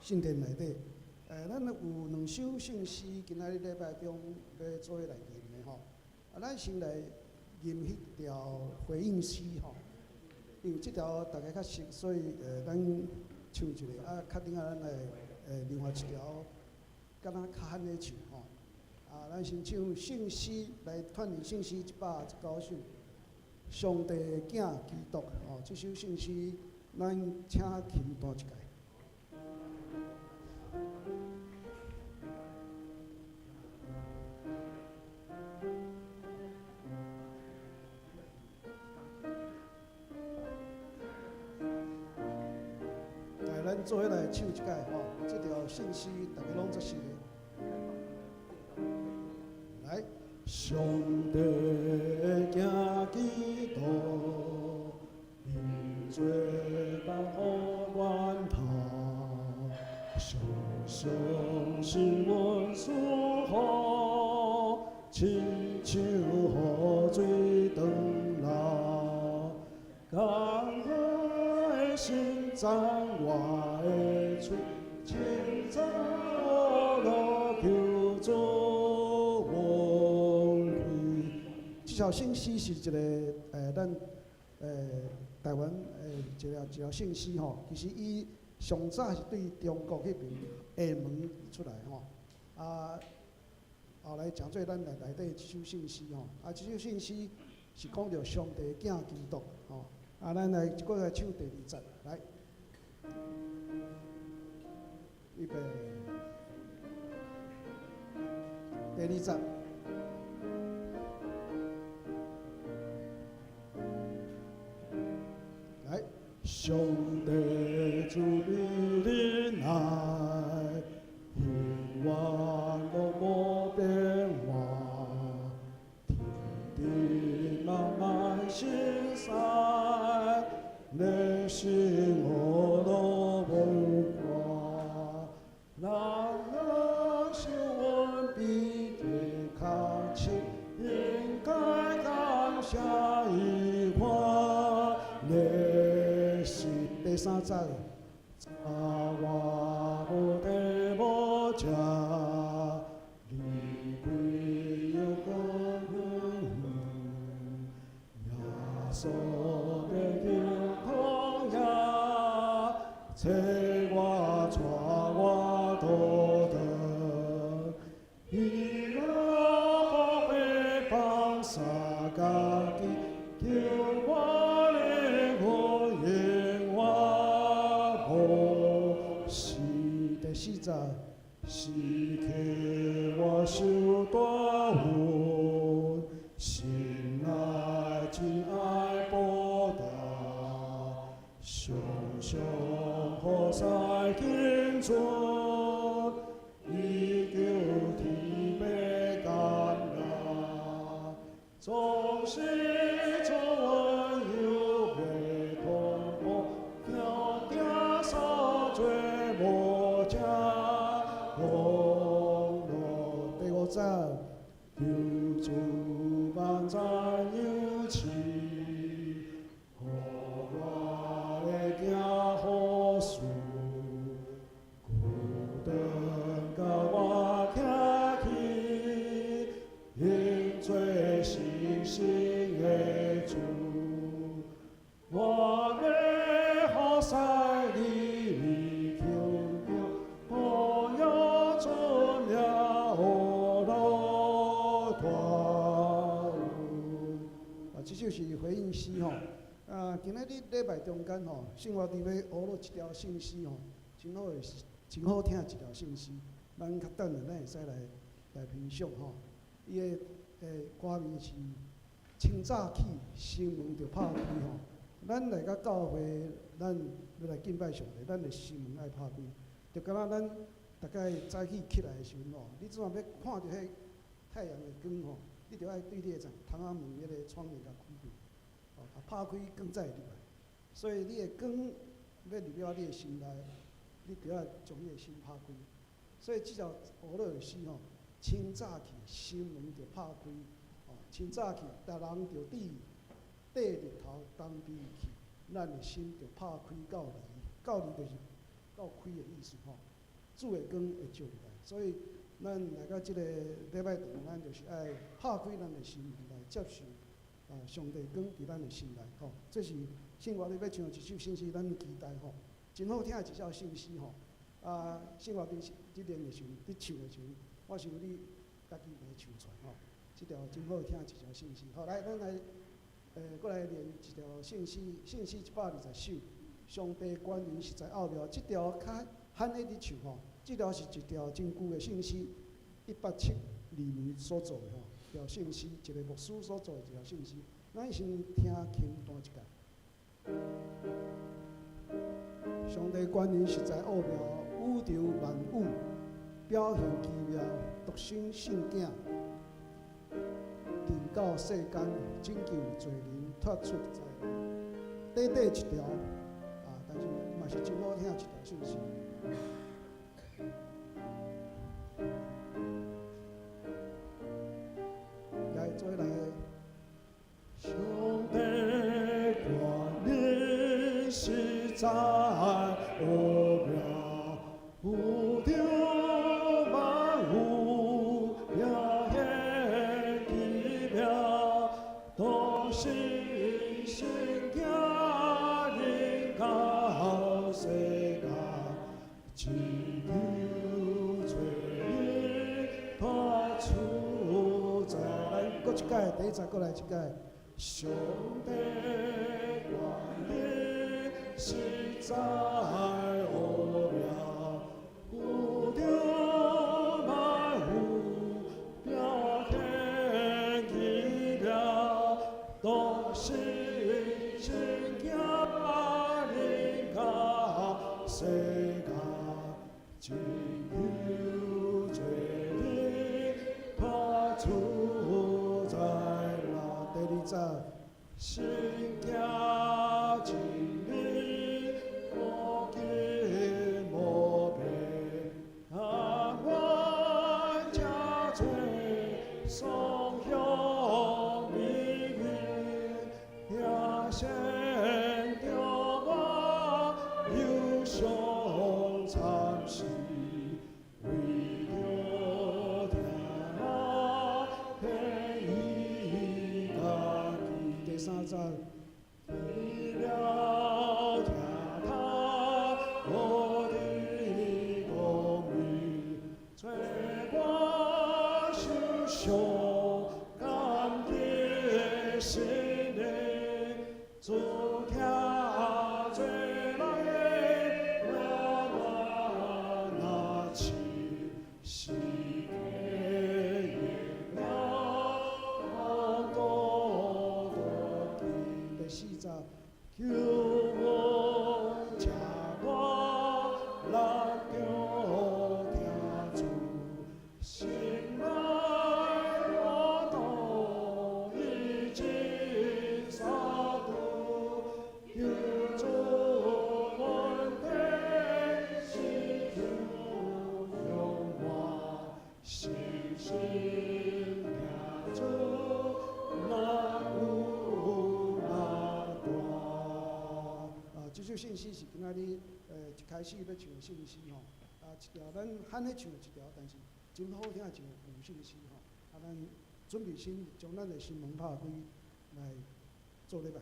聖殿內底。咱有兩首聖詩，今仔日禮拜中欲做伙來吟的吼。啊，咱先來吟彼條回應詩吼，因為這條大家較熟，所以咱唱一下，啊，較等下咱來另外一條，敢若較罕咧唱吼。啊，咱先唱聖詩來串聯聖詩119首，上帝的囝基督吼，這首聖詩咱請琴彈一擺。來，咱做伙來唱一擺吼，這條聖詩大家攏足熟的。來，上帝的囝基督，伊做萬福源頭，常常是阮賜福，親像雨水長流，甘苦的心讚我的喙，稱讚阿樂求主恩惠。這首聖詩是一個咱台灣一個聖詩吼，其實伊上早是對中國彼爿廈門出來吼，啊，後來成做咱內底這首聖詩吼，啊，這首聖詩是講著上帝囝基督吼，啊，咱來閣來唱第二節，來，預備，第二節。來，上帝慈悲忍耐，永遠攏無變化，天地慢慢消散，歷史我都無掛。人若想阮比天較深，應該感謝伊看。歷史第三節，早我無地無食，離開又閣遠遠，耶穌的天空夜，找我帶我倒轉，伊若不會放捨家己，求我靈魂永遠無死。第四節，時刻我受大恩，心內真愛報答，常常予使青春，伊求天欲艱難，總是做阮猶未痛苦，強行所做無正功勞。第五節，求主萬讚有賜，予我來行好事，孤單共我徛起，永做信心的主。我欲服侍你，求求保佑尊了阿樂大啊，這首是回應詩吼。啊，今仔日禮拜中間吼，聖華弟欲學落一條聖詩吼，真好的，真好聽一條聖詩。咱較等下，咱會使來品嘗吼。伊的歌名是清早起，心門著拍開吼。咱來到教會，咱欲來敬拜上帝，咱的心門愛拍開。就敢若咱逐擺早起起來的時陣吼，你這陣欲看著彼太陽的光吼，你著愛對你的窗仔門彼个窗簾共開開，哦，啊拍開光才會入來。所以你的光欲入了你的心內，你著愛將你的心拍開。所以這條學樂的詩吼，清早起心門著拍開，哦，清早起，逐人著佇綴日頭東邊去，咱的心著拍開到離，到離就是到開的意思吼。主的光會照入來。所以咱來到這个禮拜堂，咱就是愛拍開咱的心門來接受上帝光佇咱的心內吼。這是聖歌咧欲唱一首信息，咱期待吼，真好聽的一首信息吼。聖歌佇佇練的時陣，佇唱的時陣，我想你家己會唱出來吼。這條真好聽的一條信息。好，來，咱來，閣來練一條聖詩，聖詩120首。上帝權能實在奧妙，這條較罕會佇唱吼。這條是一條真舊的聖詩，1872年所做的吼，條聖詩，一个牧師所做的一條聖詩。咱先聽琴彈一下。上帝權能實在奧妙，宇宙萬物表現奇妙，獨生聖囝臨到世間，拯救罪人，脫出災難。短短一條，但是嘛是真好聽一條信息。來，做來。上帝權能實在奧妙，宇宙萬物表現奇妙，獨生聖囝臨到世間，拯救罪人脫出災難。閣一擺，第一節閣來一擺。上帝權能實在奧妙，宇宙萬物表現奇妙，獨生聖囝臨到世間，拯救罪人脫出災難。第二節。聖行真理，古今無變，甘願這罪，雙向命運，聽先著我憂傷慘死，為著疼我獻伊家己。第三節。除了聽他無敵公義，做我受傷感激心靈，主聽做來我那痴，是給了多多第四節。求阮這我人著聽主，心內活動已經灑脫，求主恩典是求用我，信心聽主那有那大。這首信息是今仔日一開始欲唱的信息吼。一條咱罕咧唱的一條，但是真好聽的一個舊信息吼。咱準備心，將咱的心門拍開來做禮拜。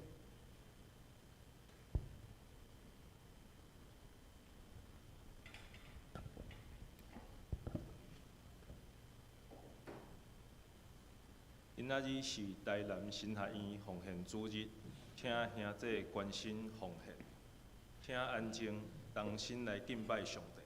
今仔日是台南神學院奉獻主日，請兄弟關心奉獻，請安靜，同心來敬拜上帝。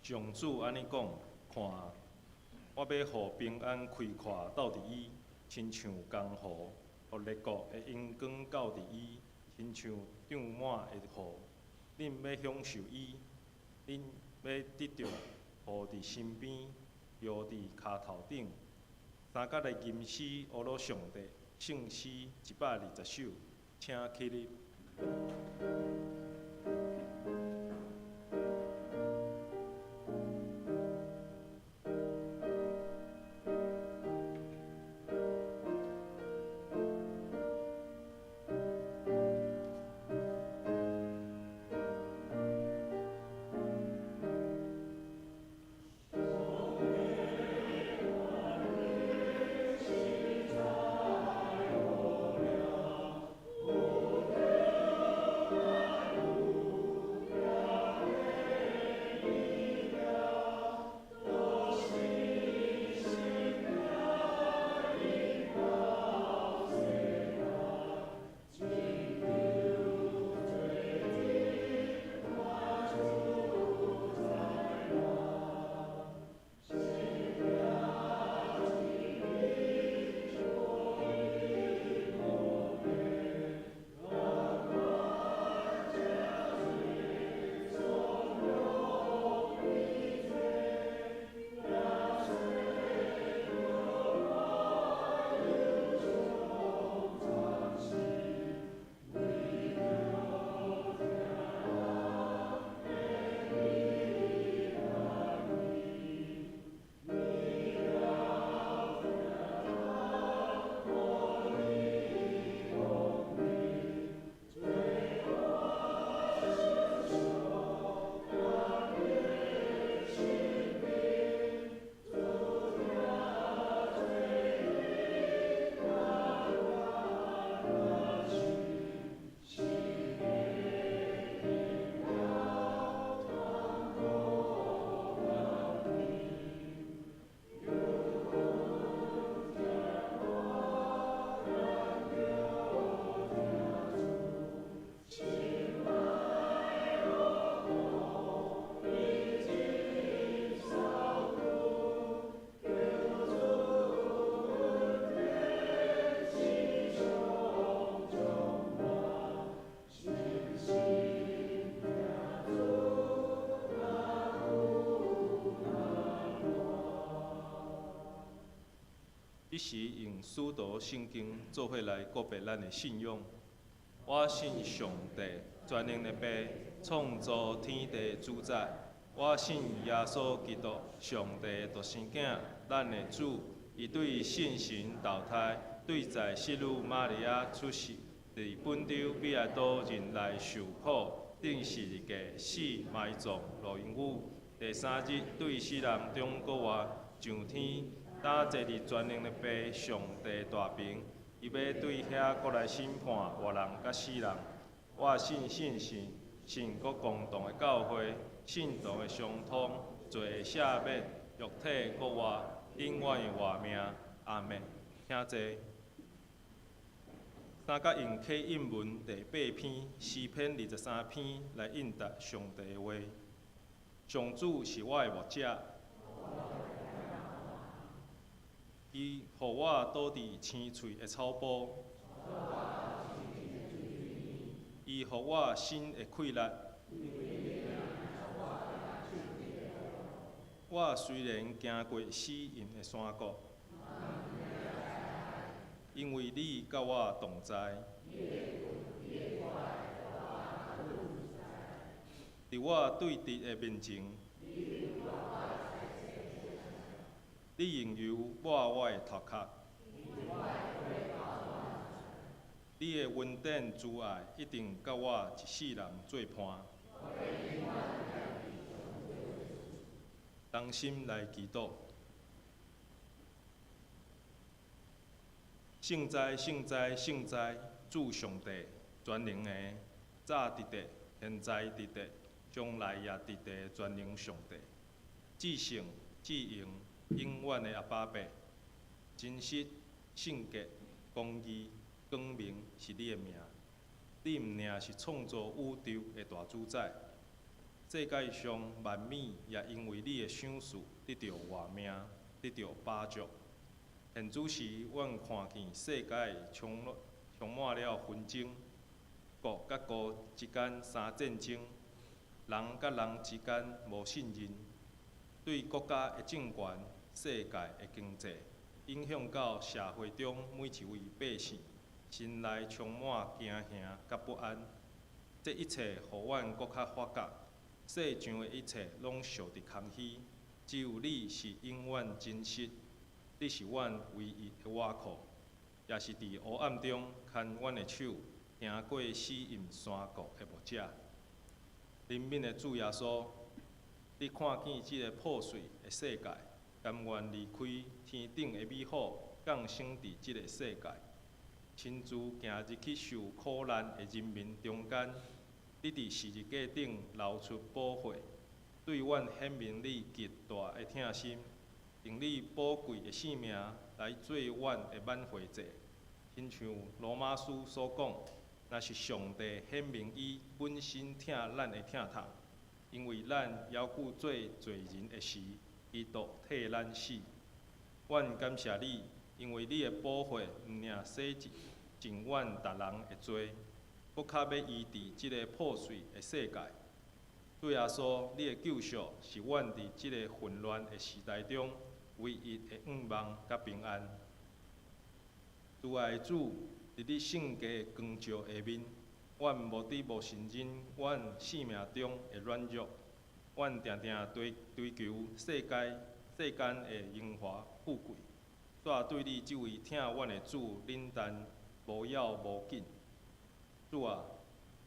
上主按呢講，看啊，我欲予平安開闊到佇伊，親像江河；予列國的榮光到佇伊，親像漲滿的河。恁欲享受伊，恁欲得著河佇身邊，搖佇跤頭頂。三角來吟詩，呵咾上帝，聖詩120首，請起立。彼時用使徒聖經做伙來告白咱的信仰。我信上帝，全能的父，創造天地主宰。我信耶穌基督，上帝的獨生囝，咱的主。伊對聖神投胎，對在聖女瑪利亞出世，佇本丟彼拉多忍耐受苦，釘十字架死埋葬，落陰府。第三日對死人中復活，上天。擔坐佇全能的父上帝大爿，伊欲對遐閣來審判活人佮死人。我信聖神，信閣共同的教會，聖徒的相通，罪的赦免，肉體復活，永遠的活命。阿們。請坐。三角用啟應文第八篇詩篇23篇來應答上帝的話。上主是我的牧者。伊予我倒佇青翠的草埔，伊予我心的氣力。我雖然行過死蔭的山谷，因為你佮我同在。佇我對敵的面前，你用油抹我的頭殼，你的恩典慈愛一定佮我一世人做伴。同心來祈禱。聖哉，聖哉，聖哉，主上帝，全能的，早佇佇，現在佇佇，將來也佇佇全能上帝，至聖至榮永遠的阿爸父，真實、聖潔、公義、光明是你的名。你毋爾是創造宇宙的大主宰，世界上萬物也因為你的賞賜得著活命，得著飽足。現此時，阮看見世界充滿了紛爭，國佮國之間生戰爭，人佮人之間無信任，對國家的政權、世界的經濟，影響到社會中每一位百姓，心內充滿驚嚇佮不安。這一切予阮閣較發覺，世上的一切攏相佇空虛，只有你是永遠真實，你是阮唯一的倚靠，也是佇黑暗中牽阮的手，行過死蔭山谷的牧者。憐憫的主耶穌，你看見這个破碎的世界，甘願離開天頂的美好，降生佇這个世界，親自行入去受苦難的人民中間。你佇十字架頂流出寶血，對阮顯明你極大的疼心，用你寶貴的性命來做阮的挽回祭。親像羅馬書所講，若是上帝顯明伊本身疼咱的疼痛，因為咱猶閣做罪人的時，基督替咱死。阮感謝你，因為你的寶血毋爾洗淨阮逐人的罪，閣較欲醫治這个破碎的世界。主耶穌，你的救贖是阮佇這个混亂的時代中唯一的向望佮平安。慈愛的主，佇你聖潔的光照下面，阮無得無承認阮生命中的軟弱，阮定定追求世間的榮華富貴，煞對你這位疼阮的主冷淡無要無緊。主啊，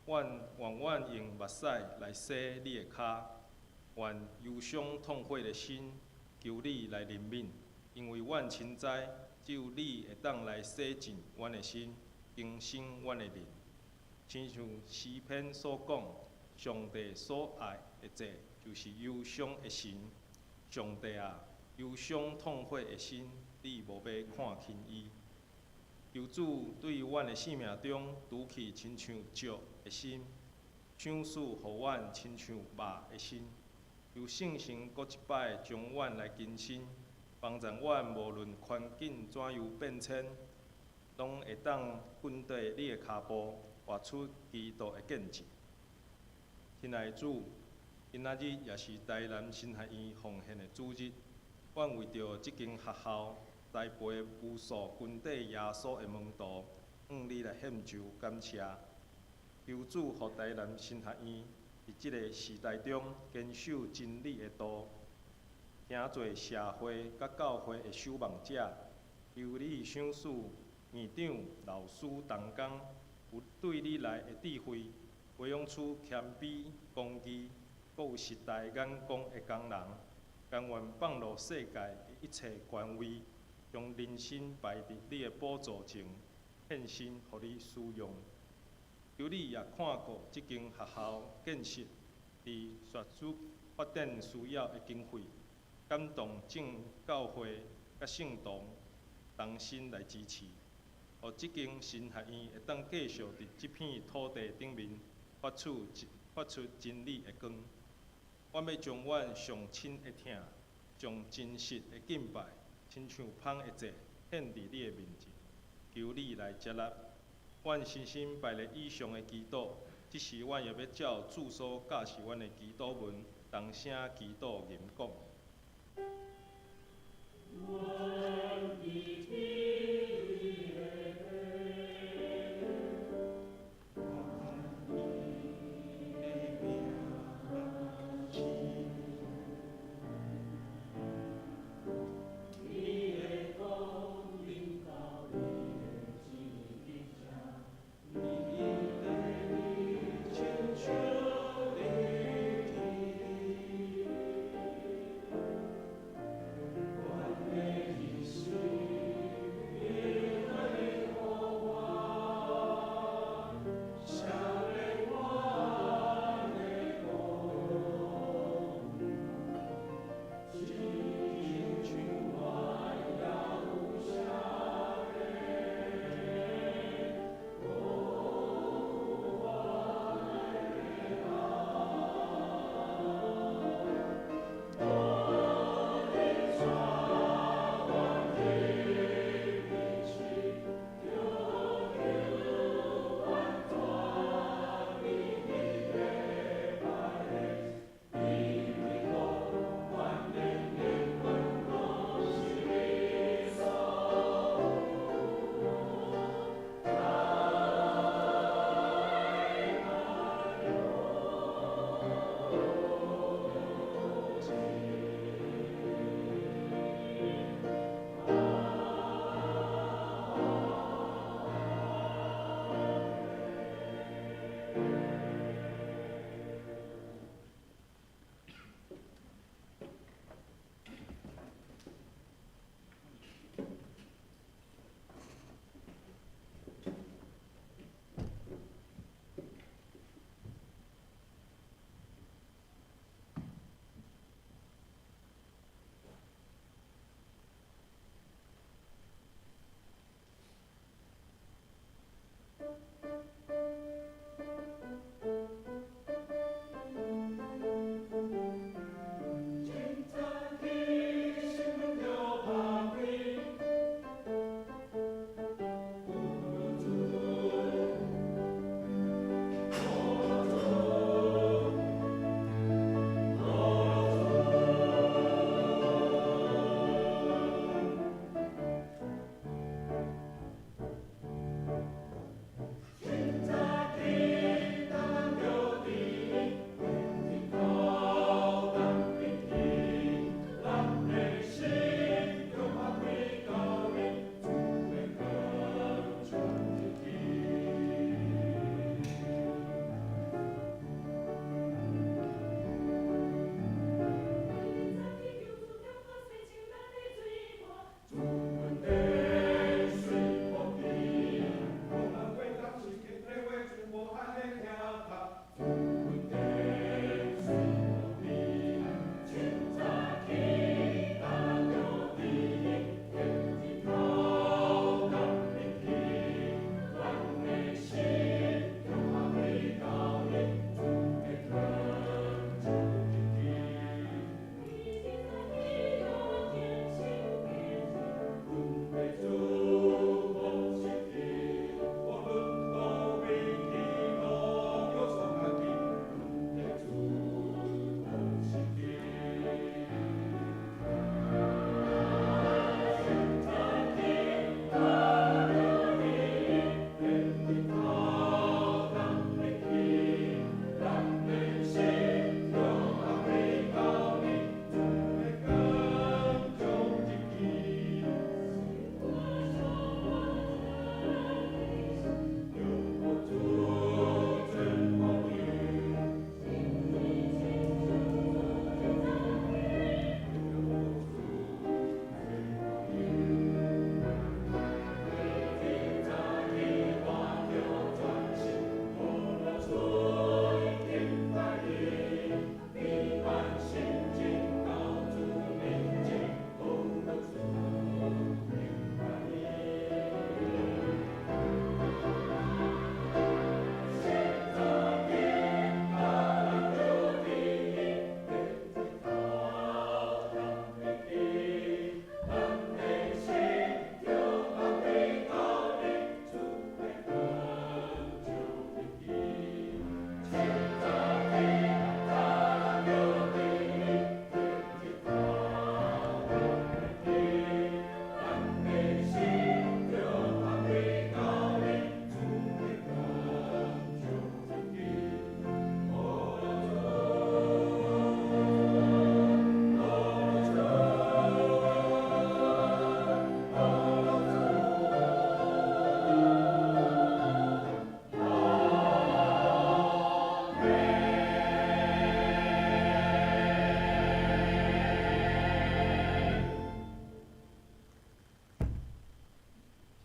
阮願阮用目屎來洗你的跤，願憂傷痛悔的心求你來憐憫，因為阮深知只有你會當來洗淨阮的心，更新阮的靈。親像詩篇所講，上帝所愛的祭就是憂傷的心。上帝啊，憂傷痛悔的心，你無欲看輕伊。求主對阮的生命中除去親像石的心，賞賜予阮親像肉的心。求聖神閣一擺將阮來更新，幫助阮無論環境怎樣變遷，攏會當跟綴你的跤步，活出基督的見證。親愛的主，今仔日也是台南神學院奉獻的主日，阮為著這間學校栽培無數跟綴耶穌的門徒，向你來獻上感謝。求主予台南神學院佇這个時代中堅守真理的道，成做社會佮教會的守望者。求你賞賜院長、老師同工有對你來的智慧，培養出謙卑、公義、閣有時代眼光的工人，甘願放落世界的一切權威，將人生擺佇你的寶座前，獻身予你使用。求你也看顧這間學校建設佇學術發展需要的經費，感動眾教會佮聖徒同心來支持，予這間神學院會當繼續佇這片土地頂面發出真理的光。阮欲將阮上深的疼、上真實的敬拜，親像芳的祭，獻佇你的面前，求你來接納。阮深深拜咧以上的祈禱，這時阮也欲照主所教示阮的祈禱文，同聲祈禱吟講。阮的天父，你的名聖，你的國臨到，你的旨意成，你的義親像佇天。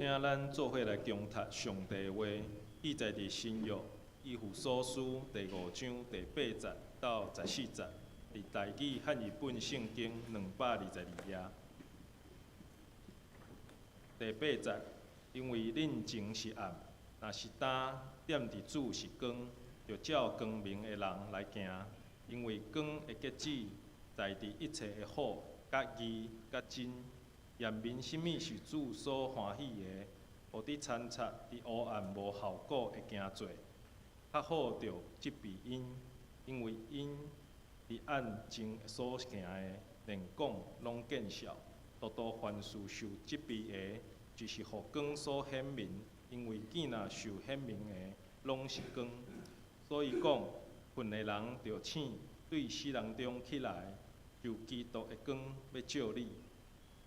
聽咱做伙來恭讀上帝話，記載佇新約以弗所書第五章第八節到十四節，佇台語漢譯本聖經222頁。第八節，因為恁前是暗，若是今踮佇主是光，著照光明的人來行，因為光的結子在佇一切的好、佮義、佮真。驗明啥物是主所歡喜的，予佇摻雜佇黑暗無效果的工作，較好著責備𪜶，因為𪜶佇暗中所行的，連講攏見笑。獨獨凡事受責備的，就是予光所顯明，因為見若受顯明的，攏是光。所以講，睏的人著醒，對死人中起來，就基督的光欲照你。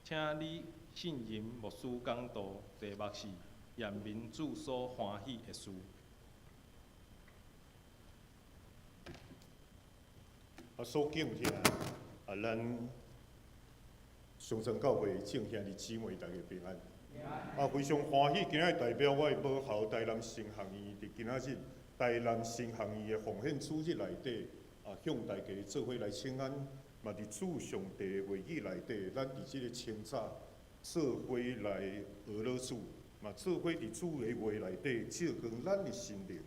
請你信任牧師講道，題目是驗明主所歡喜的事。啊，所敬聽啊，咱上層教會眾兄弟姊妹大家平安。啊，非常歡喜，今仔日代表我的母校台南神學院，佇今仔日台南神學院的奉獻主日內底，啊，向大家做伙來請安。嘛，佇主上帝話語內底，咱佇這个清早做伙來學了主，嘛做伙佇主的話內底照光咱的心靈，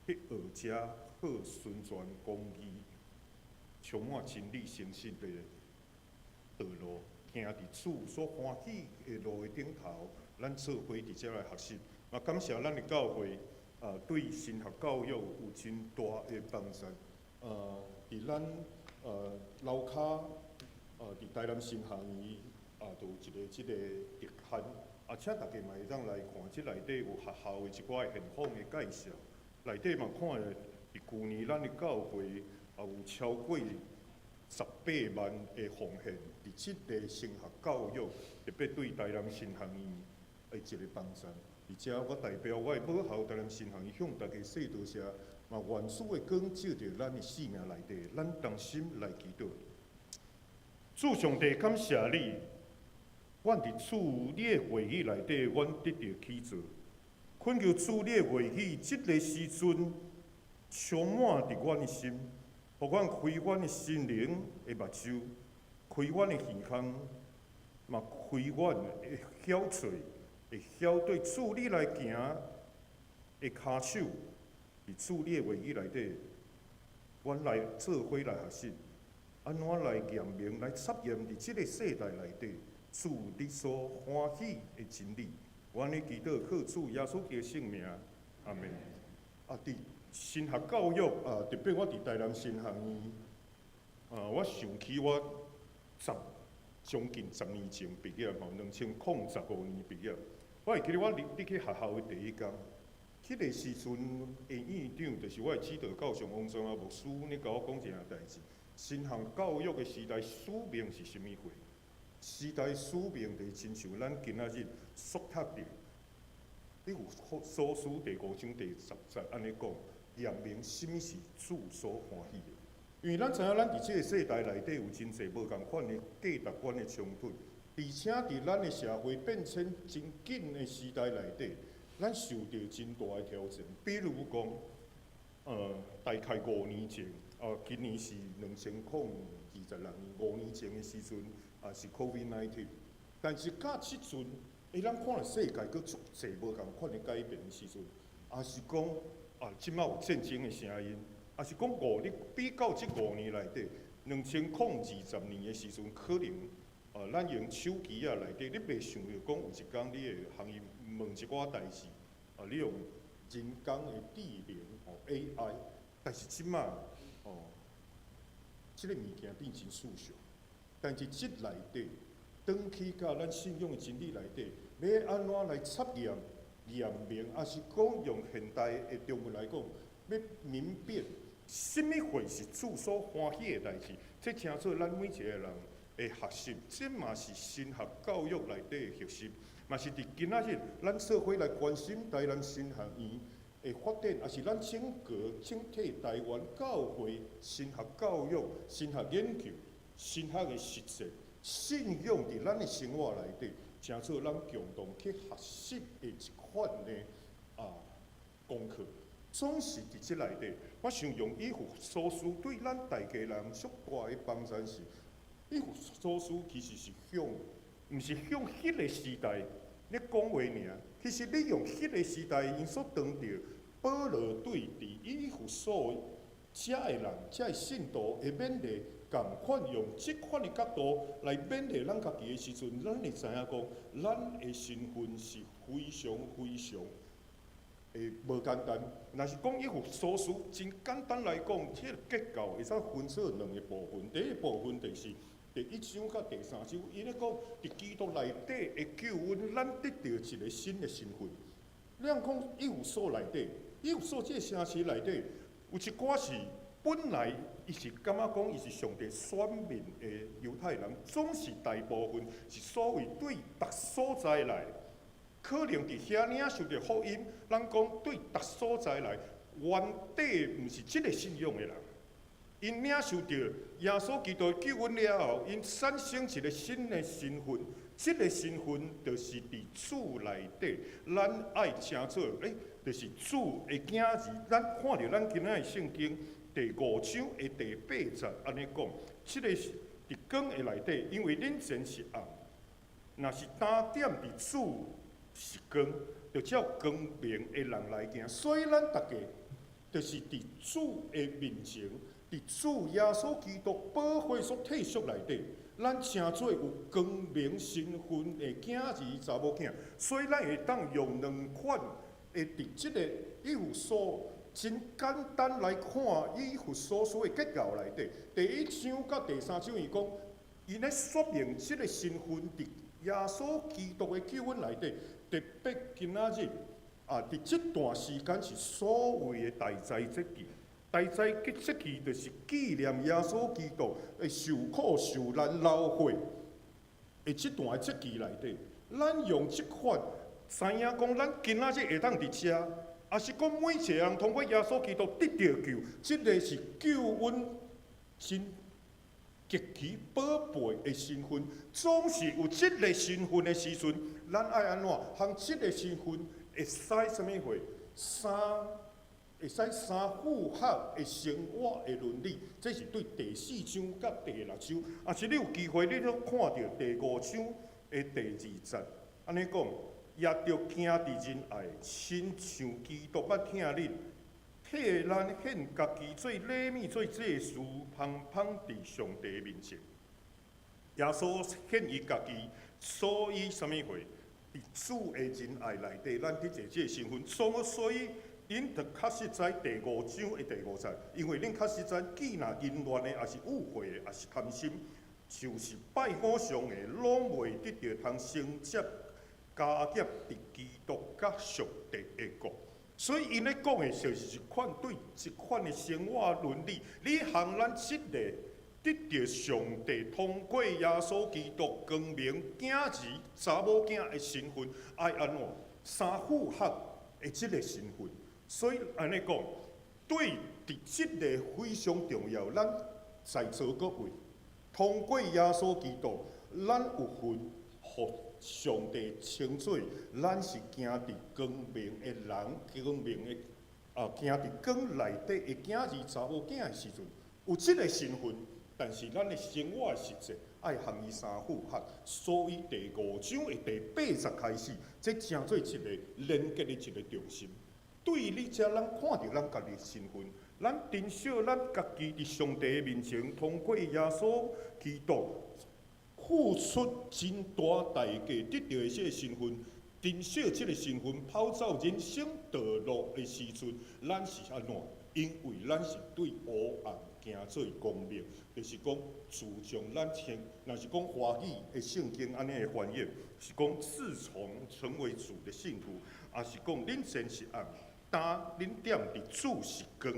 去學這好純全公義、充滿真理誠實的道路，行佇主所歡喜的路的頂頭，咱做伙佇遮來學習。嘛，感謝咱的教會啊，對神學教育有真大的幫助。佇咱樓跤，佇台南神學院啊，就有一个這个特刊，啊，請大家嘛會當來看，這內底有學校的一寡現況的介紹，內底嘛看著佇舊年咱的教會也有超過18萬的奉獻，佇這个神學教育，特別對台南神學院的一个幫助。佇遮我代表我的母校台南神學院向大家說多謝。嘛，願主的光照著咱的生命內底，咱同心來祈禱。主上帝，感謝你，阮佇主你的話語內底，阮得著起造。懇求主你的話語，這个時陣充滿佇阮的心，予阮開阮的心靈的目睭，開阮的耳孔，嘛開阮的曉喙，會曉對主你來行的跤手。佇主你的話語內底，阮來做伙來學習，按怎來驗明、來查驗佇這个世代內底，主你所歡喜的真理。阮咧祈禱靠主耶穌基督聖名，阿門。啊，佇神學教育啊，特別我佇台南神學院，啊，我想起我十將近十年前畢業吼，2015年畢業。我會記得我入去學校的第一工。彼个時陣的院長，就是我的指導教授王宗阿牧師，咧共我講一件代誌。神學教育的時代使命是啥物貨？時代使命就是親像咱今仔日所讀著，以弗所書第五章第十節按呢講，驗明啥物是主所歡喜的。因為咱知影，咱佇這个世代內底有真濟無仝款的價值觀的衝突，而且佇咱的社會變遷真緊的時代內底。咱受著真大的挑戰，比如講，大概五年前，啊，今年是2026年，五年前的時陣，也是 COVID-19，但是佮這陣，咱看著世界閣足濟無仝款的改變的時陣，也是講，啊，這擺有戰爭的聲音，也是講五，你比較這五年內底，2020年的時陣，可能，啊，咱用手機仔內底，你袂想著講有一工你會予伊問一寡代誌，啊，你用人工的智能哦 AI，但是這擺哦，這个物件變真世俗，但是這內底，轉去到咱信仰的真理內底，欲按怎來查驗、驗明，抑是講用現代的中文來講，欲明辨啥物貨是主所歡喜的代誌，這成做咱每一个人的學習，這嘛是神學教育內底的核心，嘛是佇今仔日咱做伙來關心台南神學院的發展，也是咱整個整體台灣教會神學教育、神學研究、神學的實踐、信仰佇咱的生活內底，成做咱共同去學習的一款的功課。總是佇這內底，我想用以弗所書對咱大家人足大的幫助是，以弗所書其實是向，毋是向彼个時代咧講話爾。其實你用彼个時代𪜶所當著保羅對佇以弗所遮的人、遮的信徒的勉勵，仝款用這款的角度來勉勵咱家己的時陣，咱會知影講，咱的身份是非常非常會無簡單。若是講以弗所書，真簡單來講，這個結構會使分做兩个部分。第一部分就是第一章佮第三章，伊咧講佇基督內底的救恩，咱得著一个新的身份。你通講以弗所內底，以弗所這个城市內底，有一寡是本來伊是感覺講伊是上帝選民的猶太人，總是大部分是所謂對逐所在來。可能佇遐領受著福音，咱講對逐所在來，原底毋是這个信仰的人，𪜶領受著耶穌基督的救恩了後，𪜶產生一个新的身份，這个身份就是佇主內底，咱愛成做，就是主的囝兒。咱看著咱今仔的聖經第五章的第八節按呢講，這个是佇光的內底，因為恁前是暗，若是焦點佇主是光，就照光明的人來行。所以咱逐家就是佇主的面前，佇主耶穌基督寶血所退贖內底，咱成做有光明身份的囝兒查某囝。所以咱會當用兩款的佇這个以弗所真簡單來看以弗所書的結構內底，第一章佮第三章伊講，伊咧說明這个身份佇耶穌基督的救恩內底。特別今仔日啊，佇這段時間是所謂的大齋節期。大齋節期就是紀念耶穌基督的受苦、受難、流血的這段的節期內底，咱用這款知影講，咱今仔日會當佇遮，抑是講每一个人通過耶穌基督得著救，這个是救恩真極其寶貝的身份。總是有這个身份的時陣，咱愛按怎？通這个身份會使啥物貨？三會使三符合的生活的倫理，這是對第四章佮第六章。若是你有機會，你通看著第五章的第二節，按呢講，也著行佇仁愛，親像基督捌疼恁，替咱獻家己做禮物、做祭司，芳香佇上帝面前。耶穌獻伊家己，所以啥物貨？佇主的仁愛內底，咱得著這个身份。所以，𪜶著確實知第五章的第五節，因為恁確實知，既若淫亂的，抑是污穢的，抑是貪心，就是拜偶像的，攏袂得著通承接家業佇基督佮上帝的國。所以，𪜶咧講的就是一款對這款的生活倫理，你行咱這个得著上帝通過耶穌基督光明囝兒查某囝的身份，愛按怎三符合的這个身份。所以按呢講，對佇這个非常重要，咱在座各位通過耶穌基督，咱有份予上帝稱做咱是行佇光明的人，光明的行佇光內底的囝兒查某囝的時陣，有這个身份，但是咱的生活實際愛和伊三符合。所以第五章的第八節開始，這成做一个連結的一个中心。對你遮，咱看著咱家己身份，咱珍惜咱家己佇上帝面前，通過耶穌基督付出真大代價得著的這个身份，珍惜這个身份，跑走人生道路的時陣，咱是按怎？因為咱是對黑暗行做光明，就是講自從咱稱，若是講華語的聖經按呢的翻譯，是講自從成為主的信徒，抑是講恁前是暗，當恁點佇主是光，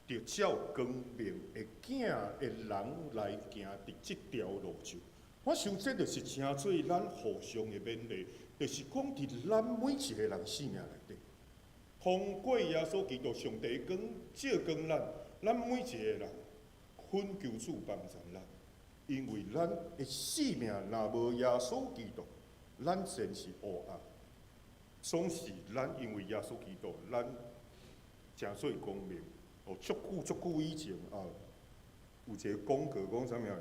就照光明的囝的人來行佇這條路上。我想這就是成做咱互相的勉勵，就是講佇咱每一个人生命內底，通過耶穌基督上帝光照光咱，咱每一个人懇求主幫助咱，因為咱的生命若無耶穌基督，咱真是烏暗。總是咱因為耶穌基督，咱成做光明。哦，足久足久以前啊，有一個廣告講啥物啊？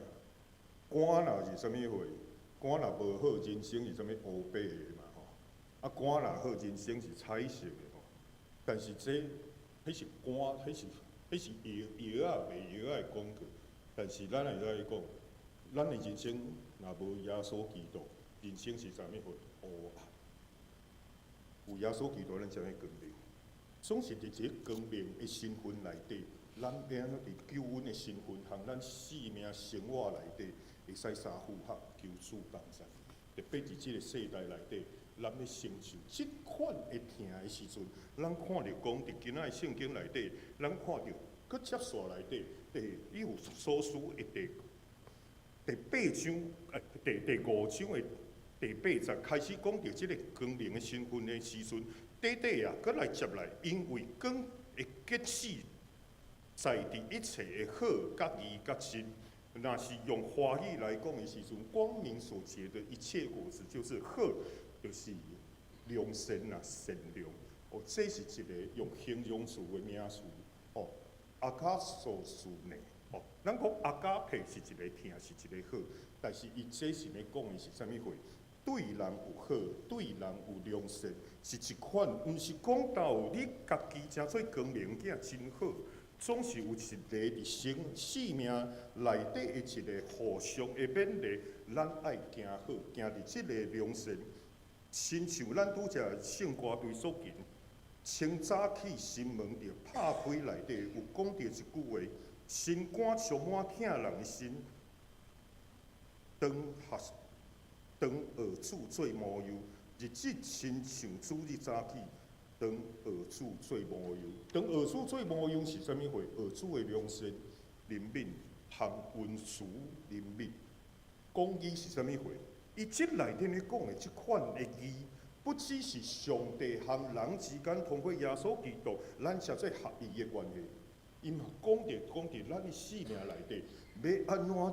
肝若是啥物貨？肝若無好，人生是啥物烏白的嘛吼？啊，肝若好，人生是彩色的吼。但是這，彼是肝，彼是藥藥仔賣藥仔的廣告。但是咱會使講，咱的人生若無耶穌基督，人生是啥物貨？烏暗。有耶穌基督，咱才會光明。總是佇這個光明的身份內底，咱欲按怎佇救恩的身份，和咱生命生活內底，會使相符合，求主幫助。特別佇這個世代內底，咱欲承受這款的疼的時陣，咱看著講佇今仔的聖經內底，咱看著閣接續內底，第以弗所書的第八章，第五章的第八節開始講著這個光明的身份的時陣，短短啊，閣來接來，因為光會結子在佇一切的好、佮義、佮真。若是用華語來講的時陣，光明所結的一切果子，就是好，就是良善啊，善良。哦，這是一個用形容詞的名詞。哦，ἀγαθωσύνη。哦，咱講ἀγάπη是一個疼，是一個好，但是伊這是咧講的是啥物貨？對人有好，對人有良善，是一款，毋是講到你家己成做光明囝真好，總是有一個佇生命內底的一個互相的勉勵，咱愛行好，行佇這個良善，親像咱拄才聖歌隊所吟，清早起心門著拍開內底有講著一句話：心肝充滿疼人的心，當學當學主做模樣，日子親像主日早起，當學主做模樣。當學主做模樣是啥物貨？學主的良善、憐憫和溫慈憐憫。講義是啥物貨？伊這內面咧講的這款的義，不只是上帝和人之間通過耶穌基督，咱才做合一的關係。伊嘛講著咱的生命內底，欲按怎佇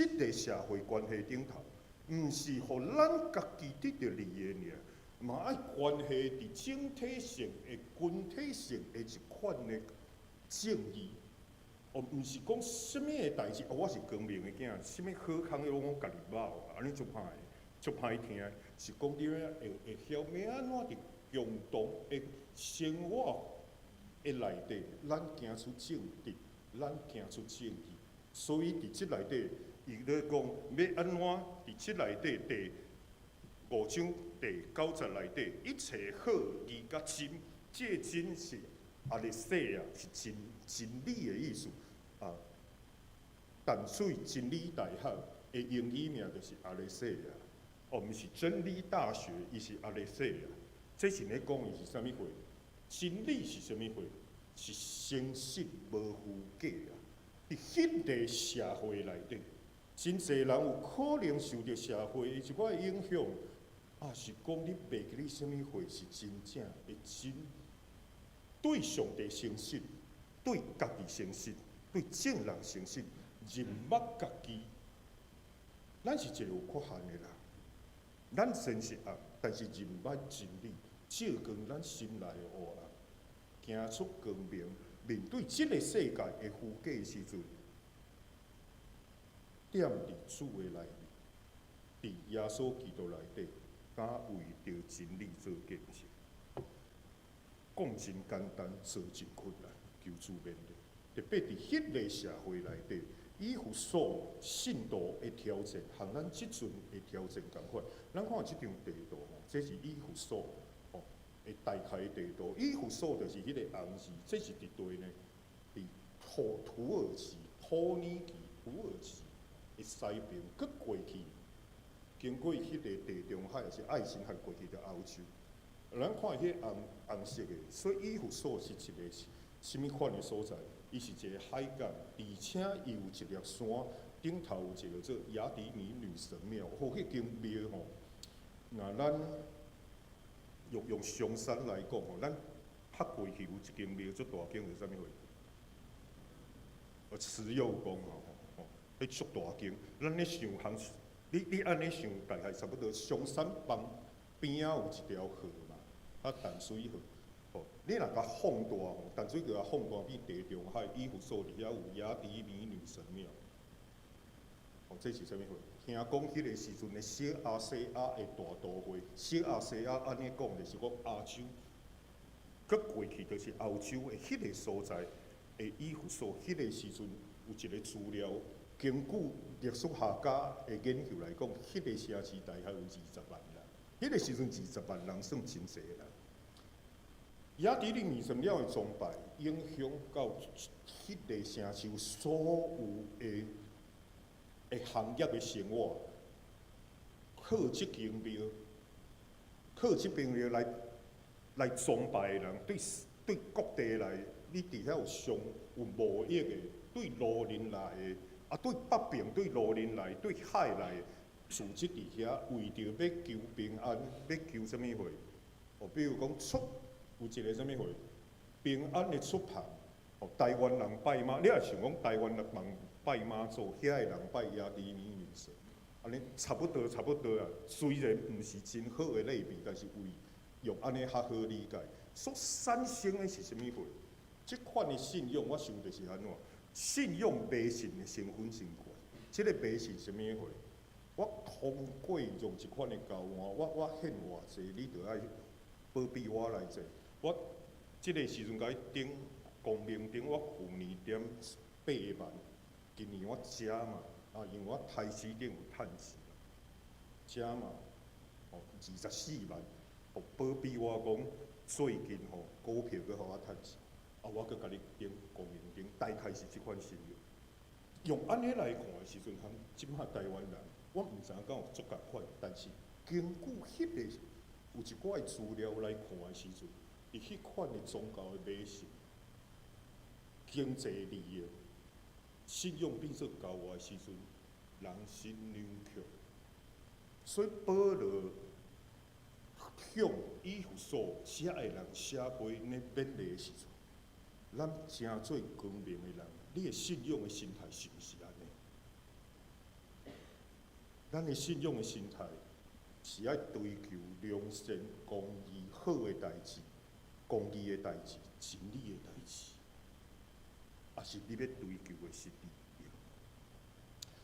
這個社會關係頂頭，毋是予咱家己得著利益爾，嘛愛關係佇整體性的、群體性的一款的正義。哦，毋是講啥物的代誌，哦，我是光明的囝，啥物好康的攏我家己捌，按呢足歹，足歹聽。是講你欲會曉欲按怎佇共同的生活的內底，咱行出正直，咱行出正義。所以佇這內底，伊咧講欲按怎佇這內底第五章第九節內底，一切好義佮真，這真是ἀλήθεια，是真真理的意思啊。淡水真理大學的英語名就是 Aletheia，哦，毋是真理大學，伊是 Aletheia。這是咧講的是啥物貨？真理是啥物貨？是誠實無虛假啊！佇彼個社會內底，真濟人有可能受著社會的一寡影響，啊，是講你袂記得啥物貨是真正的真，對上帝誠實，對家己誠實，對眾人誠實，認捌家己。咱是一個有缺陷的人，咱真是暗，但是認捌真理，照光咱心內的烏暗，行出光明，面對這個世界的虛假的時陣，踮佇主的內面，佇耶穌基督內底，敢為著真理做見證。講真簡單，做真困難，求主免禮。特別佇彼個社會內底，以弗所信徒的挑戰，和咱這陣的挑戰仝款。咱看這張地圖吼，這是以弗所吼的大概地圖。以弗所就是彼個紅字，這是佇佗呢？佇土耳其、土耳其、土耳其的西邊，閣過去，經過彼個地中海，抑是愛琴海過去著歐洲。咱看彼個紅紅色的，所以以弗所是一個啥物款的所在？伊是一個海港，而且伊有一粒山，頂頭有一個做亞底米女神廟。好，彼間廟吼，若咱用松山來講吼，咱拍過去有一間廟足大間，是啥物貨？哦，慈祐宮吼，吼，彼足大間。咱咧想行，你按呢想，大概差不多松山旁邊仔有一條河嘛，啊淡水河。吼，你若共放大吼，淡水河共放大變地中海，以弗所佇遐有亞底米女神廟。吼，這是啥物貨？聽講彼个時陣的小亞細亞的大都會，小亞細亞按呢講，就是講亞洲，閣過去就是歐洲的彼个所在的以弗所，彼个時陣有一個資料，根據歷史學家的研究來講，彼個城市大概有20萬人，彼個時陣二十萬人算真濟人。亞底米女神廟的崇拜，影響到彼个城市所有的行業的生活，靠這間廟來崇拜的人，對各地來，你佇遐有商有貿易的，對魯林來的，啊對北邊對魯林來，對海來，組織佇遐，為著欲求平安，欲求啥物貨？哦，比如講出有一个啥物貨？平安的出行，哦，台灣人拜媽，你若想講台灣人拜媽祖，遐的人拜亞底米女神，按呢差不多差不多啊。雖然毋是真好的類比，但是為用按呢較好理解。所產生的是啥物貨？這款的信仰，我想就是按怎？信仰迷信的成分真懸。這个迷信啥物貨？我通過用這款的交換，我獻偌濟，你著愛保庇我來做。我這个時陣共你頂光明燈，我舊年點8萬。今年我加嘛，啊，因為我台積電有趁錢，加嘛，哦，24萬，哦，保庇我講最近吼股票閣予我趁錢，啊，我閣共你點光明燈，大概是這款信仰。用按呢來看的時陣，通這馬台灣人，我毋知影敢有足仝款，但是根據彼个有一寡的資料來看的時陣，佇彼款的宗教的迷信、經濟利益、信仰變做交換的時陣，人心扭曲。所以保羅向以弗所遮的人寫批咧勉勵的時陣，咱成做光明的人，你的信仰的心態是毋是按呢？咱的信仰的心態是愛追求良善、公義、好的代誌、公義的代誌、真理的代誌，抑是你欲追求的是利益？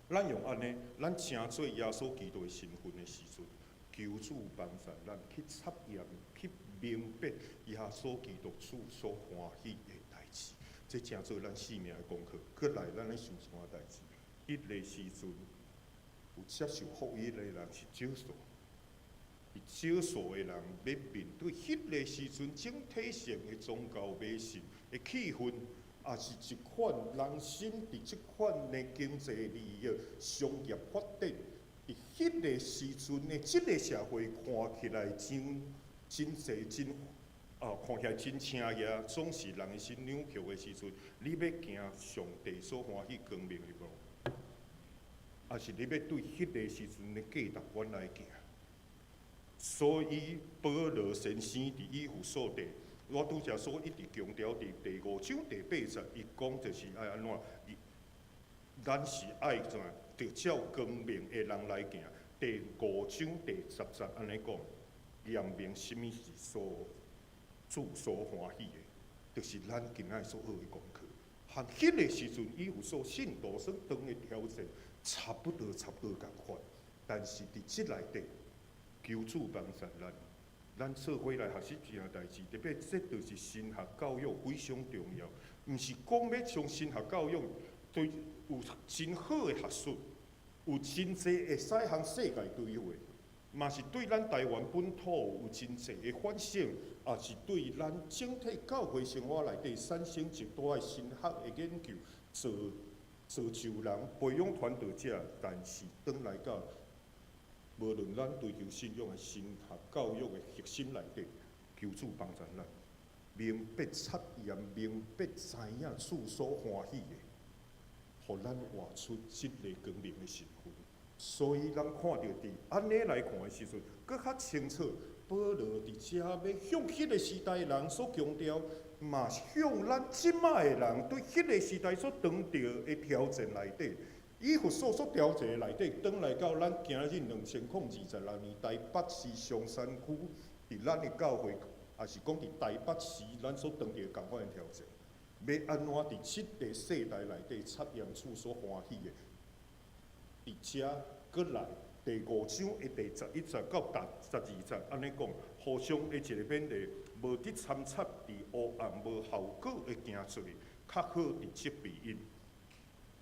咱用按呢，咱成做耶穌基督的身份的時陣，求主幫助咱去察驗、去明白耶穌基督主所歡喜的代誌，這成做咱生命的功課。閣來，咱來想一項代誌，彼个時陣有接受福音的人是少數，伫少數的人欲面對彼个時陣整體性的宗教迷信的氣氛，也是一款人心佇這款的經濟利益、商業發展，佇彼个時陣的這个社會看起來真真濟真啊，看起來真刺額，總是人的心扭曲的時陣，你欲行上帝所歡喜光明的路，抑是你欲對彼个時陣的價值觀來行？所以保羅先生佇以弗所地，我拄才所一直強調佇第五章第八節，伊講就是愛按怎？咱是愛怎？著照光明的人來行。第五章第10節按呢講，驗明啥物是所主所歡喜的，就是咱今仔所學的功課。和彼个時陣，以弗所信徒所當的挑戰，差不多差不多仝款，但是佇這內底，求主幫助咱，咱做伙來學習這項代誌，特別這就是神學教育非常重要。毋是講欲將神學教育對有真好的學術，有真濟會使向世界對話，嘛是對咱台灣本土有真濟的反省，也是對咱整體教會生活內底產生極大的神學的研究，造造就人，培養傳道者。但是轉來到無論咱追求信仰的神學教育的核心內底，求主幫助咱，明白察驗，明白知影主所歡喜的，予咱活出這个光明的身份。所以咱看著佇按呢來看的時陣，閣較清楚。保羅佇遮欲向彼个時代人所強調，嘛是向咱這擺的人對彼个時代所當著的挑戰內底，以弗所所調查內底，轉來到咱今日2026年台北市松山區，佇咱的教會，也是講佇台北市，咱所當著仝款的挑戰，欲按怎佇這个世代內底察驗主所歡喜的？佇遮閣來第五章的第11節到第12節，按呢講，互相的一個勉勵，無得摻插佇黑暗無效果的行出去，較好佇責備𪜶，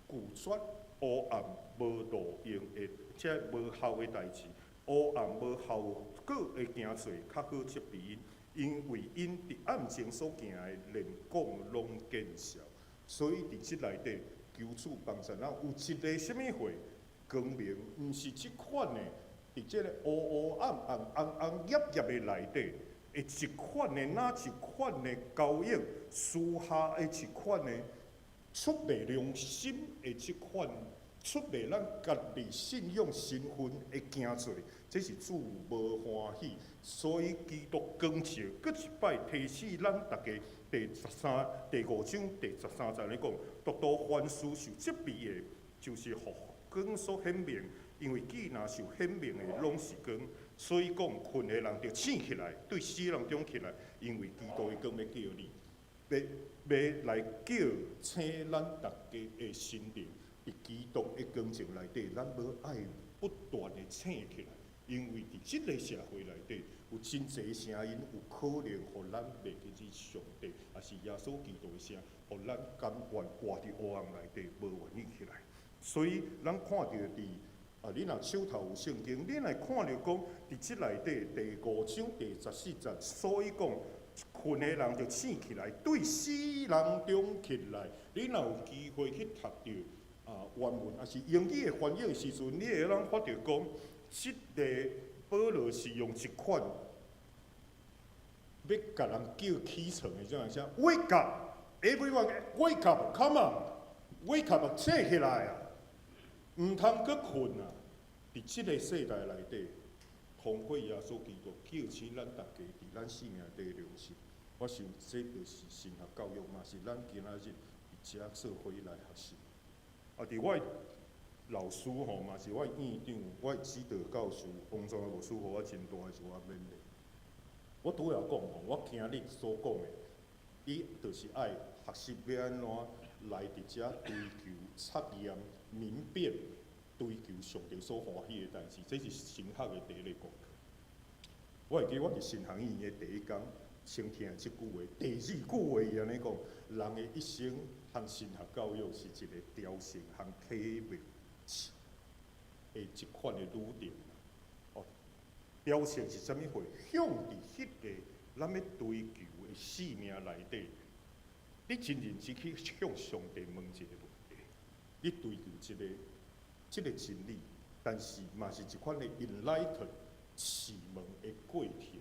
拒絕黑暗無路用的，這無效的代誌，黑暗無效果的行出去，較好責備𪜶，因為𪜶佇暗中所行的，連講攏見笑。所以佇這內底，求主幫助咱有一个啥物貨光明，毋是這款的，佇這个烏烏暗暗、紅紅澀澀的內底，的一款的哪一款的交易，私下的一款的出賣良心的這款出賣咱家己信仰身份的行做，這是主無歡喜。所以基督光照，閣一擺提醒咱逐家，第十三、第五章第十三節咧講，獨獨凡事受責備的，就是予光所顯明，因為既若受顯明的，攏是光。所以講，睏的人著醒起來，對死人中起來，因為基督的光欲叫你，欲來叫醒咱逐家的心靈。佇基督的光照內底，咱欲愛不斷的醒起來，因為佇這个社會內底，有真濟聲音，有可能予咱袂記得上帝，抑是耶穌基督的聲，予咱甘願活佇黑暗內底，無願意起來。所以，咱看著佇啊，你若手頭有聖經，你若看著講佇這內底第五章第14節，所以講睏的人就醒起來，對死人中起來。你若有機會去讀著原文，抑是英語的翻譯的時陣，你會當發著講，這个保羅是用一款欲共人叫起床的這樣聲，Wake up，everyone wake up，come on，wake up，醒起來啊！毋通閣睏啊！佇這个世代內底，通過耶穌基督叫醒咱逐家佇咱生命底良心。我想這就是神學教育，嘛是咱今仔日佇遮做伙來學習。啊，佇我老師吼，嘛是我院長，我指導教授王宗牧師，予我真大的一寡勉勵。我拄仔講吼，我今日所講的，你就是愛學習欲按怎來佇遮追求察驗、明辨、追求上帝所歡喜的代誌，這是神學的第一个功課。我會記我佇神學院的第一工，先聽這句話，第二句話伊按呢講：人的一生和神學教育是一个朝聖和啟明的一款的旅程。哦，朝聖是啥物貨？向佇彼个咱欲追求的生命內底，你真認真去向上帝問一个問題，你追求這个真理，但是嘛是一款的 enlighten 啟蒙的過程。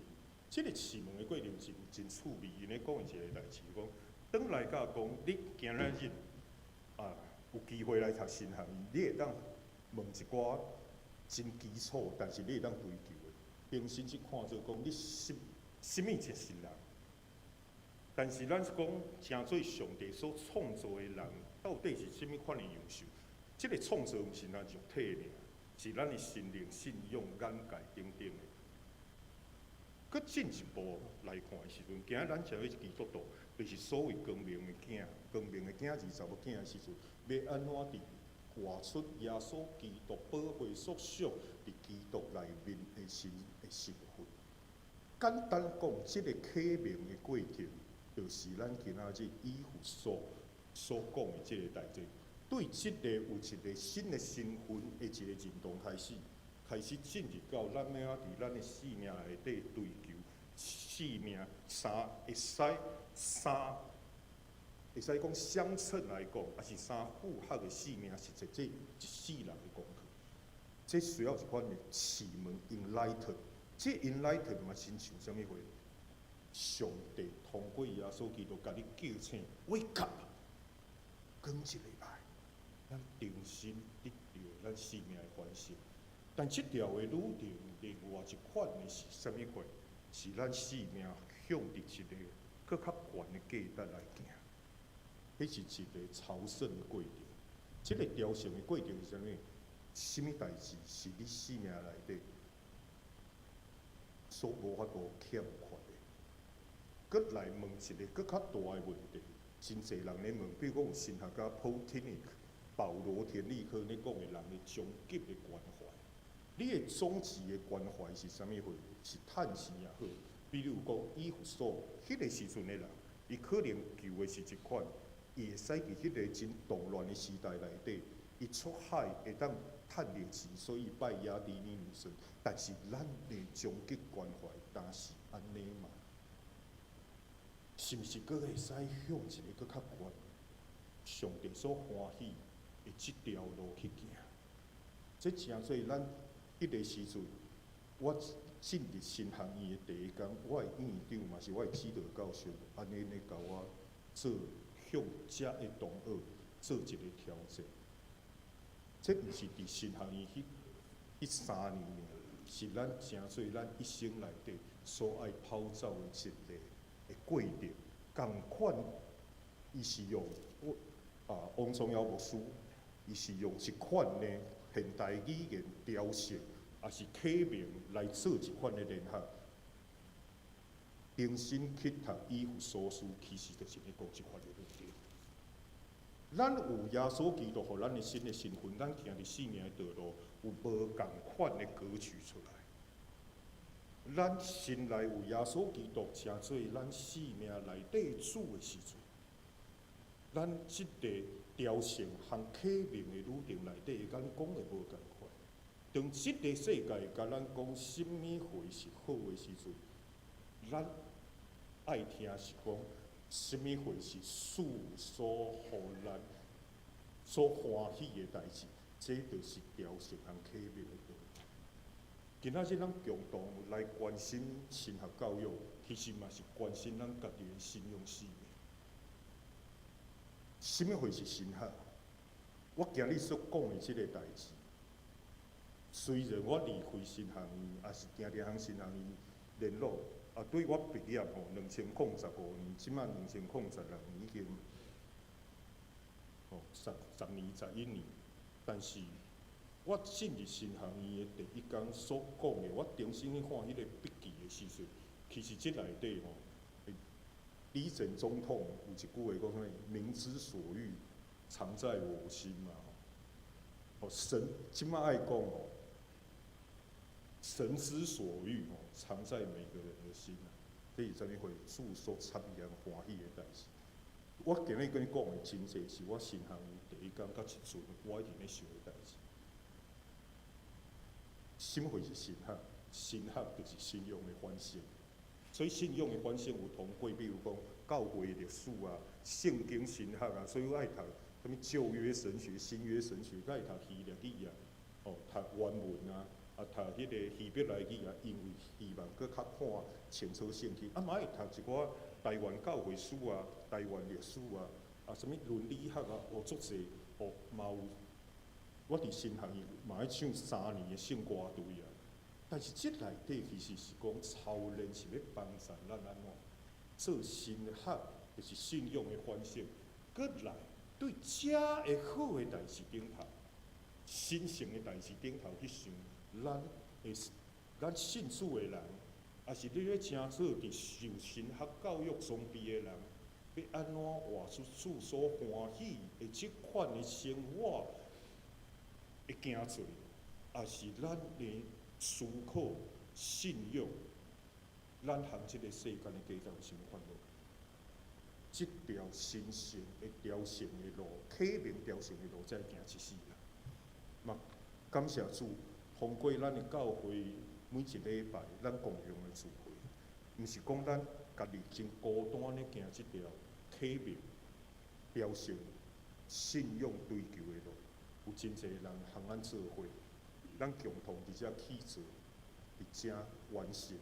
這个啟蒙的過程真真趣味，𪜶咧講的一个代誌，講轉來甲講，你今仔日啊有機會來讀神學院，你會當問一寡真基礎，但是你會當追求的，重新去看做講你啥啥物就是人。但是咱是講，成做上帝所創造的人，到底是啥物款的樣式？這个創造毋是若肉體爾，是咱的心靈、信仰、眼界等等的。閣進一步來看的時陣，今仔咱成為基督徒，就是所謂光明的囝，光明的囝兒查某囝的時陣，欲按怎佇活出耶穌基督寶血所賞佇基督內面的身份。簡單講，這个啟蒙的過程，就是咱今仔日以弗所所講的這个代誌，對這个有一个新的身份的一个認同開始，開始進入到咱欲按怎佇咱的生命內底追求生命三會使三會使講相稱來講，抑是三符合的生命，實際這一世人的功課。這需要一款的啟蒙 enlighten，這 enlighten 嘛親像啥物貨？上帝通過耶穌基督共你叫醒，wake up，轉一个來，咱重新得著咱生命的反省。但這條的旅程，另外一款的是啥物貨？是咱生命向佇一个閣較懸的價值來行。彼是一个朝聖的過程。這個朝聖的過程是啥物？啥物代誌是你生命內底所無法度欠缺的？閣來問一個閣較大的問題，真濟人咧問，比如講有神學家 Paul Tillich 保羅田立克咧講的人的終極的關懷，你的終極的關懷是啥物貨？是趁錢也好，比如講以弗所彼個時陣的人，伊可能求的是一款，伊會使佇彼個真動亂的時代內底，伊出海會當趁著錢，所以拜雅典娜女神。但是咱的終極關懷，敢是按呢嗎？是毋是閣會使向一個閣較懸，上帝所歡喜的這條路去行？這誠做咱彼個時陣，我進入神學院的第一工，我的院長嘛是我的指導教授，按呢咧共我做向遮的同學做一個挑戰。這毋是佇神學院彼3年爾，是咱誠做咱一生內底所愛跑走的一個的過程。仝款，伊是用王崇堯牧師，伊是用一款的現代語言雕塑，抑是啟明來做一款的聯合。重新去讀以弗所書，其實就是咧講這款的問題。咱有耶穌基督，予咱的新的身份，咱行佇生命的道路，有無仝款的歌曲出來。咱心內有耶穌基督，成做咱生命內底主的時陣，咱這個朝聖和啟明的旅程內底，會咱講的無仝款。當這個世界共咱講啥物貨是好的時陣，咱愛聽是講啥物貨是主所予咱所歡喜的代誌，這就是朝聖和啟明的道理。今仔日咱共同來關心神學教育，其實嘛是關心咱家己的信仰生命。啥物貨是神學？我今日所講的這個代誌，雖然我離開神學院，也是定定向神學院聯絡，對我畢業吼，2015年，這擺2016年已經吼10年11年，但是我進入神學院的第一工所講的，我重新去看彼個筆記的時陣，其實這內底吼，李前總統有一句話講啥物？民之所欲，常在我心嘛。哦，神這擺愛講哦，神之所欲哦，藏在每個人的心啊。這是啥物貨？主所插言歡喜的代誌。我今日跟你講的真濟是我神學院第一工到這陣，我一直咧想的代誌。什麼貨是神學？神學就是信仰的反省。所以信仰的反省有通過，比如講教會歷史啊、聖經神學啊，所以我愛讀啥物舊約神學、新約神學，愛讀希臘語啊，哦，讀原文啊，讀彼個希伯來語啊，因為希望閣較看清楚聖經。嘛愛讀一寡台灣教會史啊、台灣歷史啊，啥物倫理學啊，哦，足濟，哦，嘛有。我佇神學院嘛愛唱3年的聖歌隊啊。但是這內底其實是講操練是欲幫助咱按怎做神學，就是信仰的反省。閣來對遮個好的代誌頂頭，神聖的代誌頂頭去想，咱會咱信主的人，抑是你咧成做佇受神學教育裝備的人，欲按怎活出主所歡喜的這款的生活的行做，抑是咱的思考信仰，咱和這個世間的價值有啥物款無？這條神聖的朝聖的路，啟明朝聖的路，才會行一世人。嘛，感謝主，通過咱的教會每一禮拜，咱共用的聚會，毋是講咱家己真孤單咧行這條啟明朝聖信仰追求的路，有真濟人和咱做伙，咱共同佇遮起做，佇遮完成，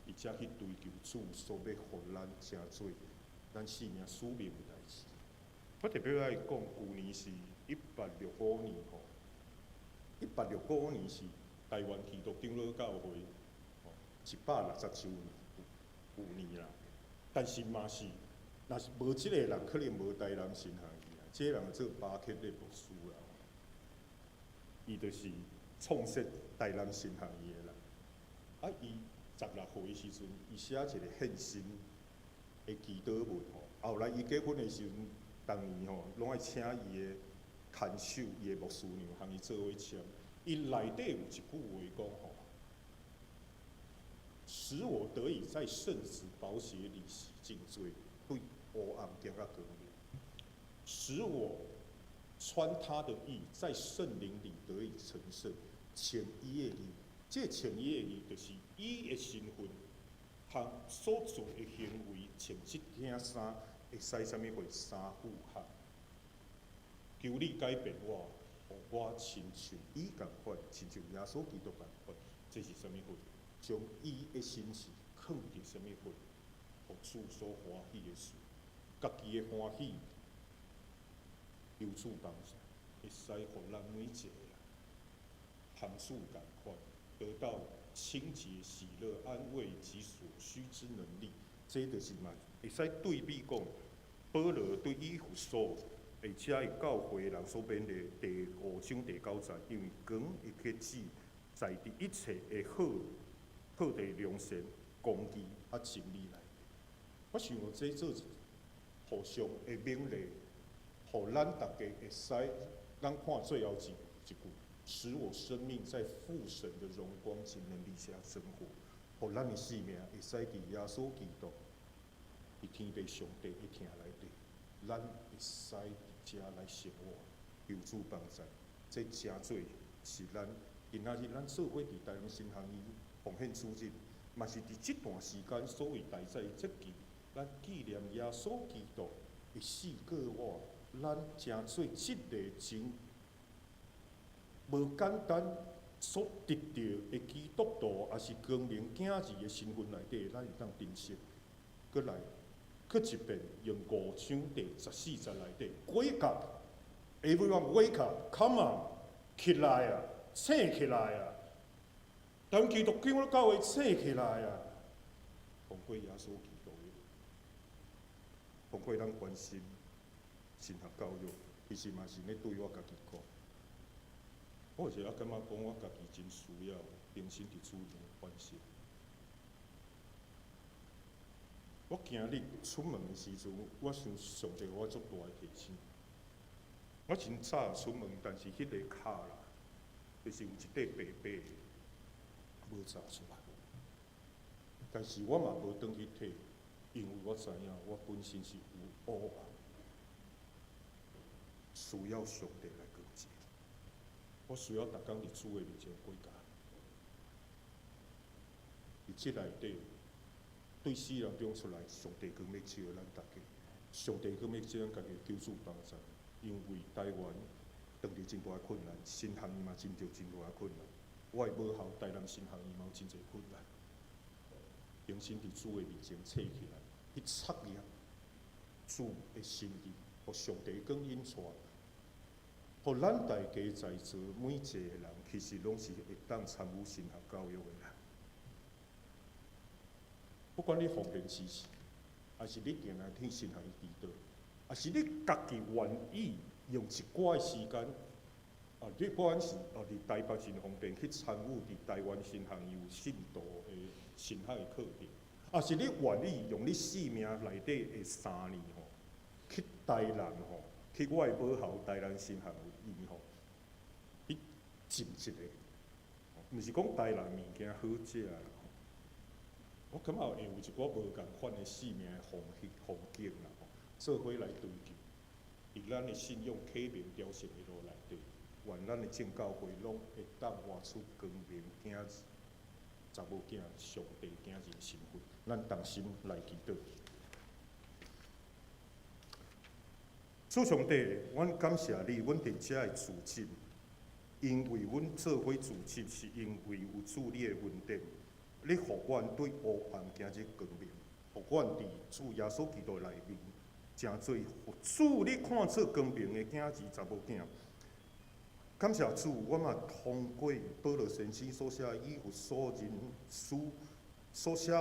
佇遮去追求主所欲予咱成做咱生命使命的代誌。我特別愛講，舊年是1865年吼，1865年是台灣基督長老教會吼160週年有年啦。但是嘛是，若是無這個人，可能無台南神學院。這個人做巴克的牧師啦，伊就是創設台南神學院的人。啊，伊16歲時陣，伊寫一個獻身的祈禱文吼。後來伊結婚的時陣，逐年吼攏愛請伊的牽手，伊的牧師娘共伊做伙簽。伊內底有一句話講吼：使我得以在聖子寶血裡洗淨罪，對黑暗行較光明；使我穿他的義，在聖靈裡得以成聖。穿伊的義，這穿伊的義，就是伊的身份，和所做的行為，穿這件衫會使啥物貨？衫褲合。求你改變我，予我親像伊仝款，親像耶穌基督仝款。這是啥物貨？將伊的身世囥佇啥物貨？予主所歡喜的事，家己的歡喜，求主幫助，會使予咱每一個人同主仝款，得到清潔、喜樂、安慰及所需之能力。這就是嘛，會使對比講，保羅對以弗所，而且伊教會人所勉勵第五章第九節，因為光的結子在佇一切的好、好的良善、公義啊真理內底。我想這做互相的勉勵，予咱大家會使，咱看最後一句，使我生命在父神的榮光及能力下生活，予咱的生命會使佇耶穌基督，佇天父上帝的疼內底，咱會使佇遮來生活，求主幫助。這誠做是咱今仔日咱做伙佇台南神學院奉獻主日，嘛是佇這段時間所謂大祭節期，咱紀念耶穌基督的死過活，咱誠做這個真無簡單所得著的基督徒，抑是光明囝兒的身份內底，咱會當珍惜。閣來，閣一遍用五章第十四節內底，Wake up，everyone wake up，come on，起來啊，醒起來啊！當基督教教會醒起來啊！通過耶穌基督的，通過咱關心神學教育，其實嘛是咧對我家己講。我有時仔感覺講，我家己真需要重新佇主內反省。我今日出門的時陣，我想上帝予我足大的提醒。我真早出門，但是彼個卡啦，就是有一塊白白的，無紮出來。但是我嘛無轉去提，因為我知影我本身是有烏暗，需要上帝來光照。我需要逐工佇主的面前悔改。佇這內底，對死人中出來，上帝閣欲召咱逐家，上帝閣欲召咱家己求主幫助。因為台灣當佇真大的困難，神學院嘛真著真大的困難。我的母校台南神學院嘛有真濟困難。重新佇主的面前醒起來，去察驗主的心意，予上帝光引帶，予咱大家在座每一個人，其實攏是會當參與神學教育的人。不管你奉獻支持，抑是你定來聽神學院祈禱，抑是你家己願意用一寡的時間，啊，你不管是啊，佇台北真方便去參與佇台灣神學院有信徒的神學的課程，抑是你願意用你生命內底的3年吼，去台南吼，去我的母校台南神學院吼，去浸一下，毋是講台南物件好食啦。我感覺會有一寡無仝款的生命的風景風景啦吼，做伙來追求，佇咱的信仰啟明朝聖的路內底，願咱的正教會攏會當活出光明囝兒、查某囝、上帝囝兒的身份。咱同心來祈禱。主上帝，阮感謝你，阮佇遮的聚集，因為阮做伙聚集，是因為有主你的恩典。你予阮對黑暗行入光明，予阮佇主耶穌基督內面，成做主你看做光明的囝兒、查某囝。感謝主，我嘛通過保羅先生所寫以弗所人書所寫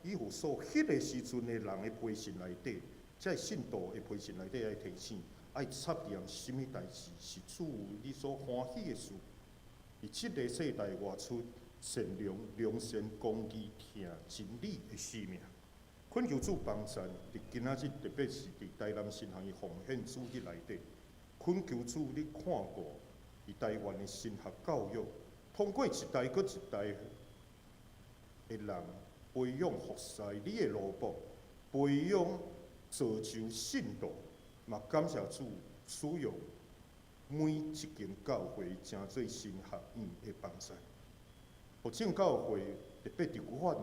予以弗所彼個時陣的人的批信內底，這個信徒的批信內底來提醒，愛查驗啥物代誌是主你所歡喜的事。佇這个世代活出善良、良善、公義、疼真理的生命。懇求主幫贊，佇今仔日特別是佇台南神學院奉獻主日內底，懇求主你看顧佇台灣的神學教育，通過一代閣一代的人培養服侍你的奴僕，培養造就信徒，嘛感謝主使用每一間教會成做神學院的幫贊，予眾教會特別佇阮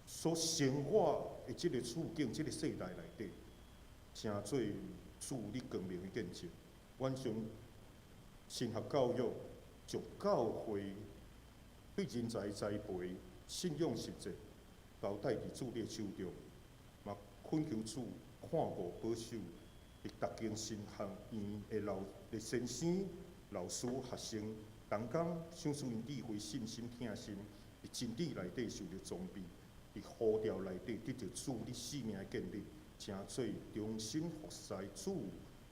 所生活的這个處境、這个世代內底，成做主你光明的見證。阮將神學教育，將教會對人才栽培、信仰實踐，交代佇主你的手中，嘛懇求主看顧保守，佇逐間神學院的老的先生、老師、學生，同工賞賜𪜶智慧、信心、疼心，佇真理內底受著裝備，佇呼召內底得著主你生命的建立，成做忠心服侍主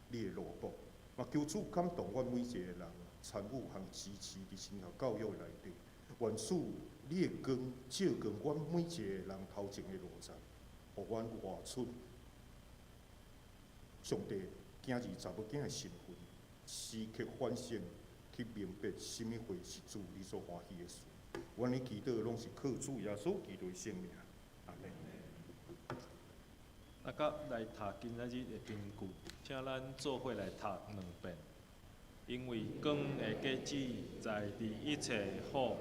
你的奴僕。嘛求主感動阮每一個人參與和支持佇神學教育內底，願主你的光照光阮每一個人頭前的路程，予阮活出上帝囝兒查某囝的身份，時刻反省去明白啥物貨是主你所歡喜的事。阮的祈禱攏是靠主耶穌基督的聖名，阿們。啊，佮來讀今仔日的經句，請咱做伙來讀兩遍。因為光的果子在佇一切好、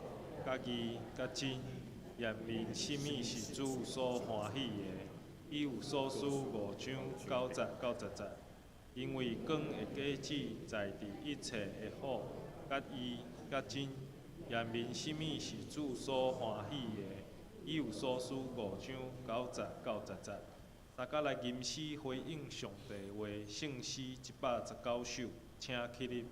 佮義、佮真，驗明啥物是主所歡喜的。以弗所書五章九節到十節。因為光的果子在佇一切的好、佮義、佮真，驗明啥物是主所歡喜的。以弗所書五章九節到十節。大家來吟詩回應上帝話，聖詩119首，請起立。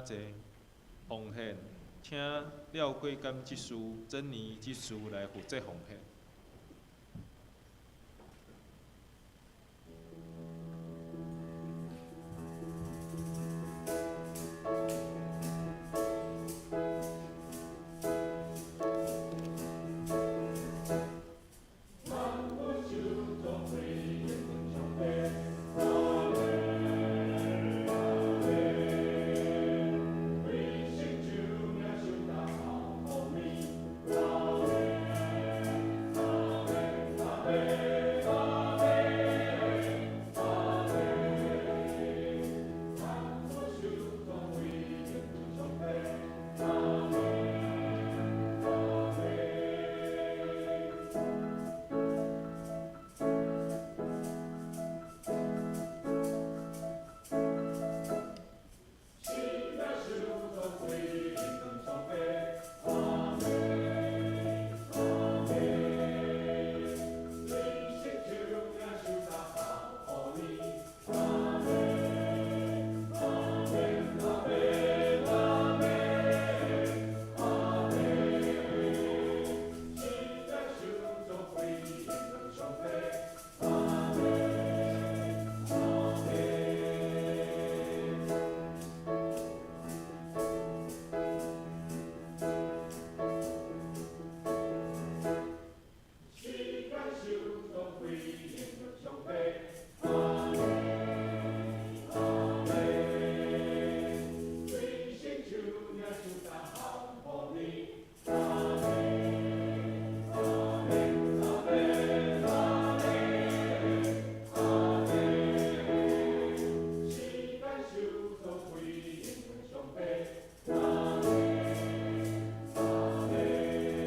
請坐。奉獻，請廖桂甘執事、珍妮執事來負責奉獻。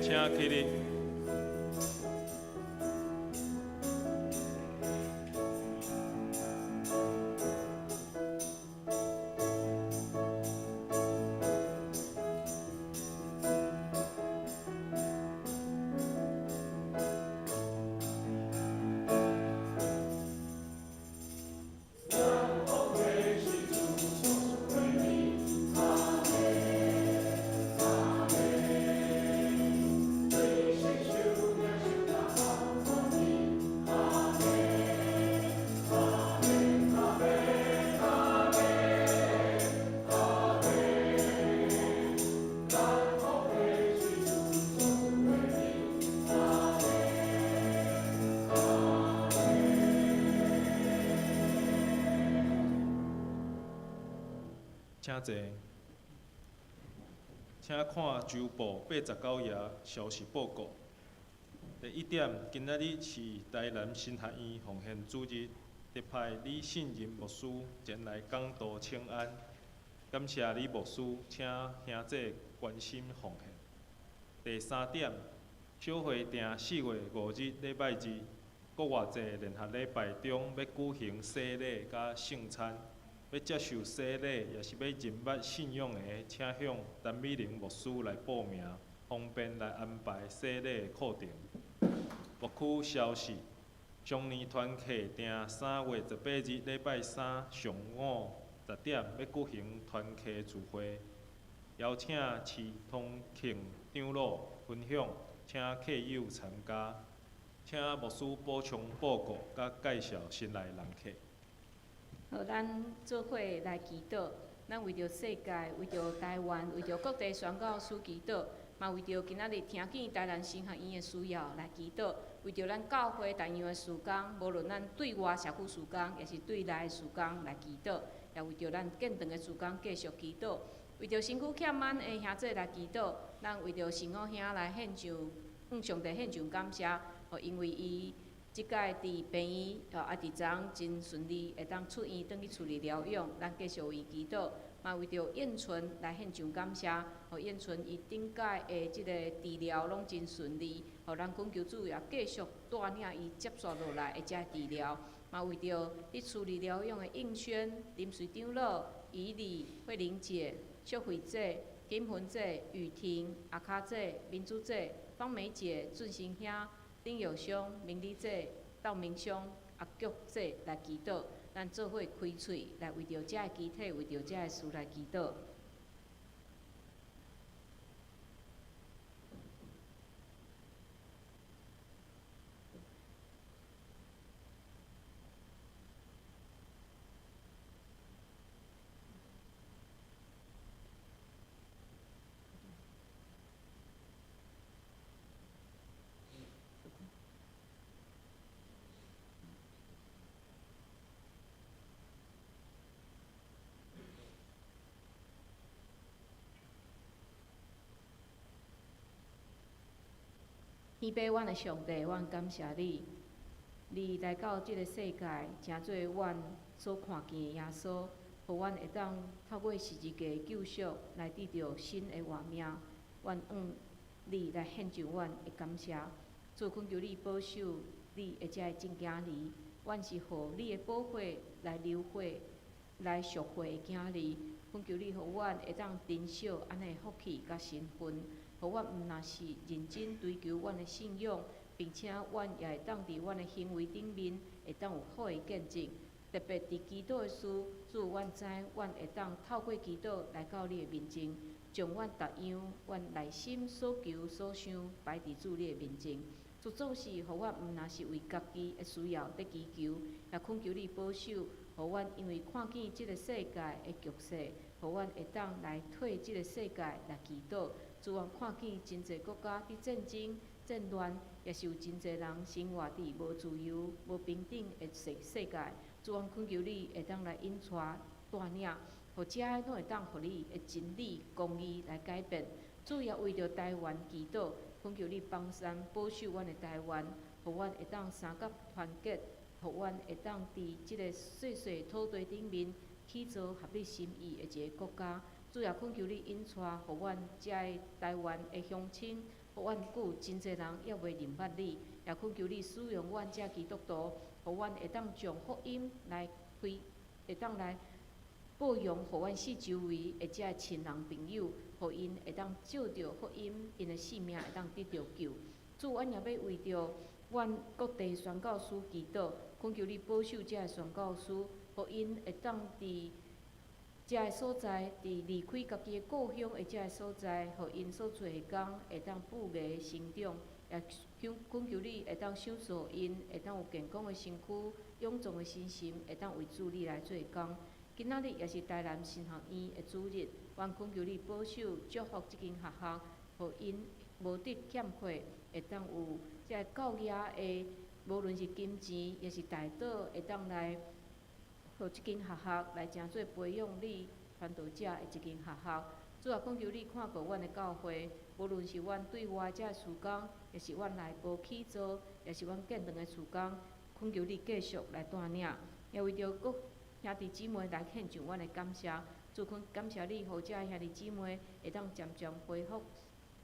請起立。請坐。請看周報89頁消息報告。第一點，今仔日是台南神學院奉獻主日，特派李信任牧師前來講道請安。感謝李牧師，請兄弟關心奉獻。第三點，小會訂4月5日禮拜二，國外祭聯合禮拜中欲舉行洗禮佮聖餐。欲接受洗禮，抑是欲認捌信仰的，請向陳美玲牧師來報名，方便來安排洗禮的課程。牧區消息：松年團契訂3月18日禮拜三上午10點欲舉行團契聚會，邀請徐通慶長老分享，請客友參加。請牧師補充報告佮介紹新來人客。好，咱做伙來祈禱。咱為著世界，為著台灣，為著各地宣教師祈禱，嘛為著今仔日聽見台南神學院的需要來祈禱。為著咱教會重要的事工，無論咱對外社區事工，抑是對內的事工來祈禱，也為著咱建堂的事工繼續祈禱。為著身軀欠滿的兄弟來祈禱，咱為著神父兄來獻上，向上帝獻上感謝，因為伊這擺佇病院，佇昨昏真順利，會當出院轉去厝裡療養，咱繼續為伊祈禱，嘛為著燕春來獻上感謝，燕春伊頂擺的這個治療攏真順利，咱懇求主也繼續帶領伊接續落來的這治療，嘛為著佇厝裡療養的應軒、林瑞長老、怡麗、慧玲姐、淑慧姐、金芬姐、雨婷、阿卡姐、民主姐、芳梅姐、俊生兄、丁友兄、明理姐、道明兄、阿菊姐來祈禱，咱做伙開喙來為著遮个肢體，為著遮个事來祈禱。天父，阮的上帝，阮感謝你，你來到這个世界，成做阮所看見的耶穌，予阮會當透過十字架的救贖來得著新的活命。阮向你來獻上阮的感謝，主懇求你保守你的這个真囝兒，阮是予你的寶血來流血、來贖回的囝兒。懇求你予阮會當珍惜按呢的福氣佮身份，予阮毋若是認真追求阮的信仰，並且阮也會當佇阮的行為頂面會當有好的見證。特別佇祈禱的事，主，阮知阮會當透過祈禱來到你的面前，將阮逐樣阮內心所求所想擺佇主你的面前。主總是予阮毋若是為家己的需要佇祈求，也懇求你保守，予阮因為看見這个世界的局勢，予阮會當來替這个世界來祈禱。主，阮看見真濟國家佇戰爭、戰亂，也是有真濟人生活佇無自由、無平等的世界。主，阮懇求你會當來引帶帶領，予遮的攏會當予你的真理、公義來改變。主也為著台灣祈禱，懇求你幫贊保守阮的台灣，予阮會當三甲團結，予阮會當佇這个細細土地頂面起造合你心意的一个國家。主也懇求你引帶，予阮遮的台灣的鄉親，予阮閣有真濟人猶未認捌你，也懇求你使用阮遮基督徒，予阮會當將福音來開，會當來報揚，予阮四周圍的遮親人朋友，予𪜶會當藉著福音，𪜶的性命會當得著救。主，阮也欲為著阮各地宣教師祈禱，懇求你保守遮的宣教師，予𪜶會當佇遮个所在，佇離開家己的故鄉的遮个所在，予𪜶所做的工會當富額成長，也懇求你會當賞賜𪜶，會當有健康的身軀、勇壯的身心，會當為主你來做工。今仔日也是台南神學院的主日，阮懇求你保守祝福這間學校，予𪜶無得欠缺，會當有這个教業的，無論是金錢，抑是代禱，會當來，予這間學校來成做培養你傳道者的一間學校。主啊，懇求你看顧阮的教會，無論是阮對外這个事工，抑是阮內部起造，抑是阮建堂的事工，懇求你繼續來帶領，也為著閣兄弟姊妹來獻上阮的感謝。主，懇感謝你，予這兄弟姊妹會當漸漸恢復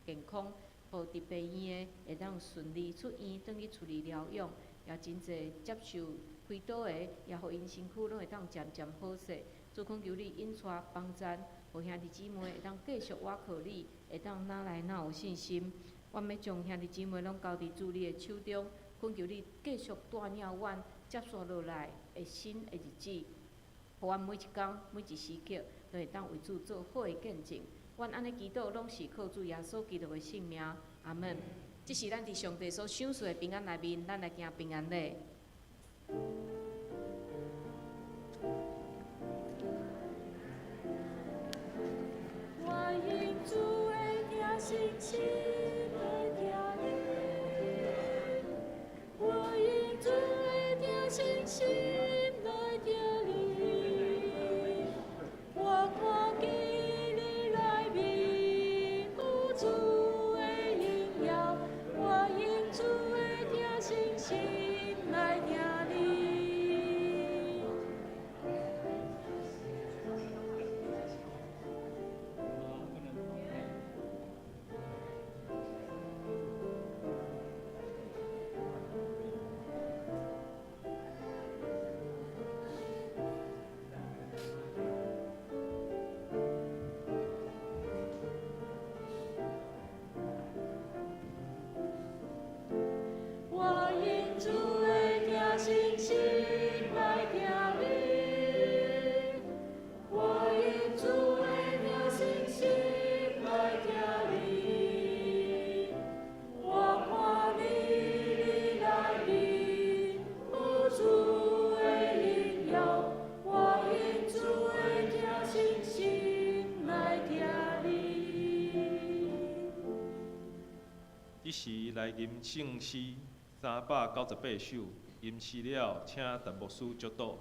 健康，予佇病院的會當順利出院，轉去厝裡療養，也真濟接受開刀的，也予𪜶身軀攏會當漸漸好勢。主，懇求你引帶幫贊，予兄弟姊妹會當繼續倚靠你，會當哪來哪有信心。阮欲將兄弟姊妹攏交佇主你的手中，懇求你繼續帶領阮接續落來的新的日子，予阮每一工每一時刻都會當為主做好的見證。阮按呢祈禱，攏是靠主耶穌基督的聖名，阿們。這是咱佇上帝所賞賜的平安內面，咱來行平安禮。我因主的疼心心來聽你，我因主的疼心心來聽你，我看見你內面有主的榮耀，我因主的疼心心來聽你。我因主的疼心心來聽你，我因主的疼心心來聽你，我看你內面有主的榮耀，我因主的疼心心來聽你。這時來吟聖詩398首，吟詩了，請陳牧師祝禱。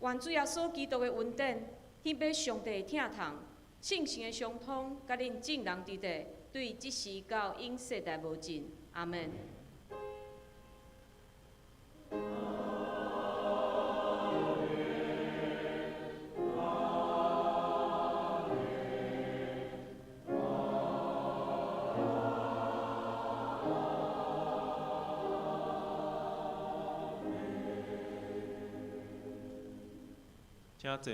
願主耶穌基督的恩典，天父上帝的疼痛，聖神的相通，佮恁眾人佇咧，對這時到永世代無盡。阿門。請坐。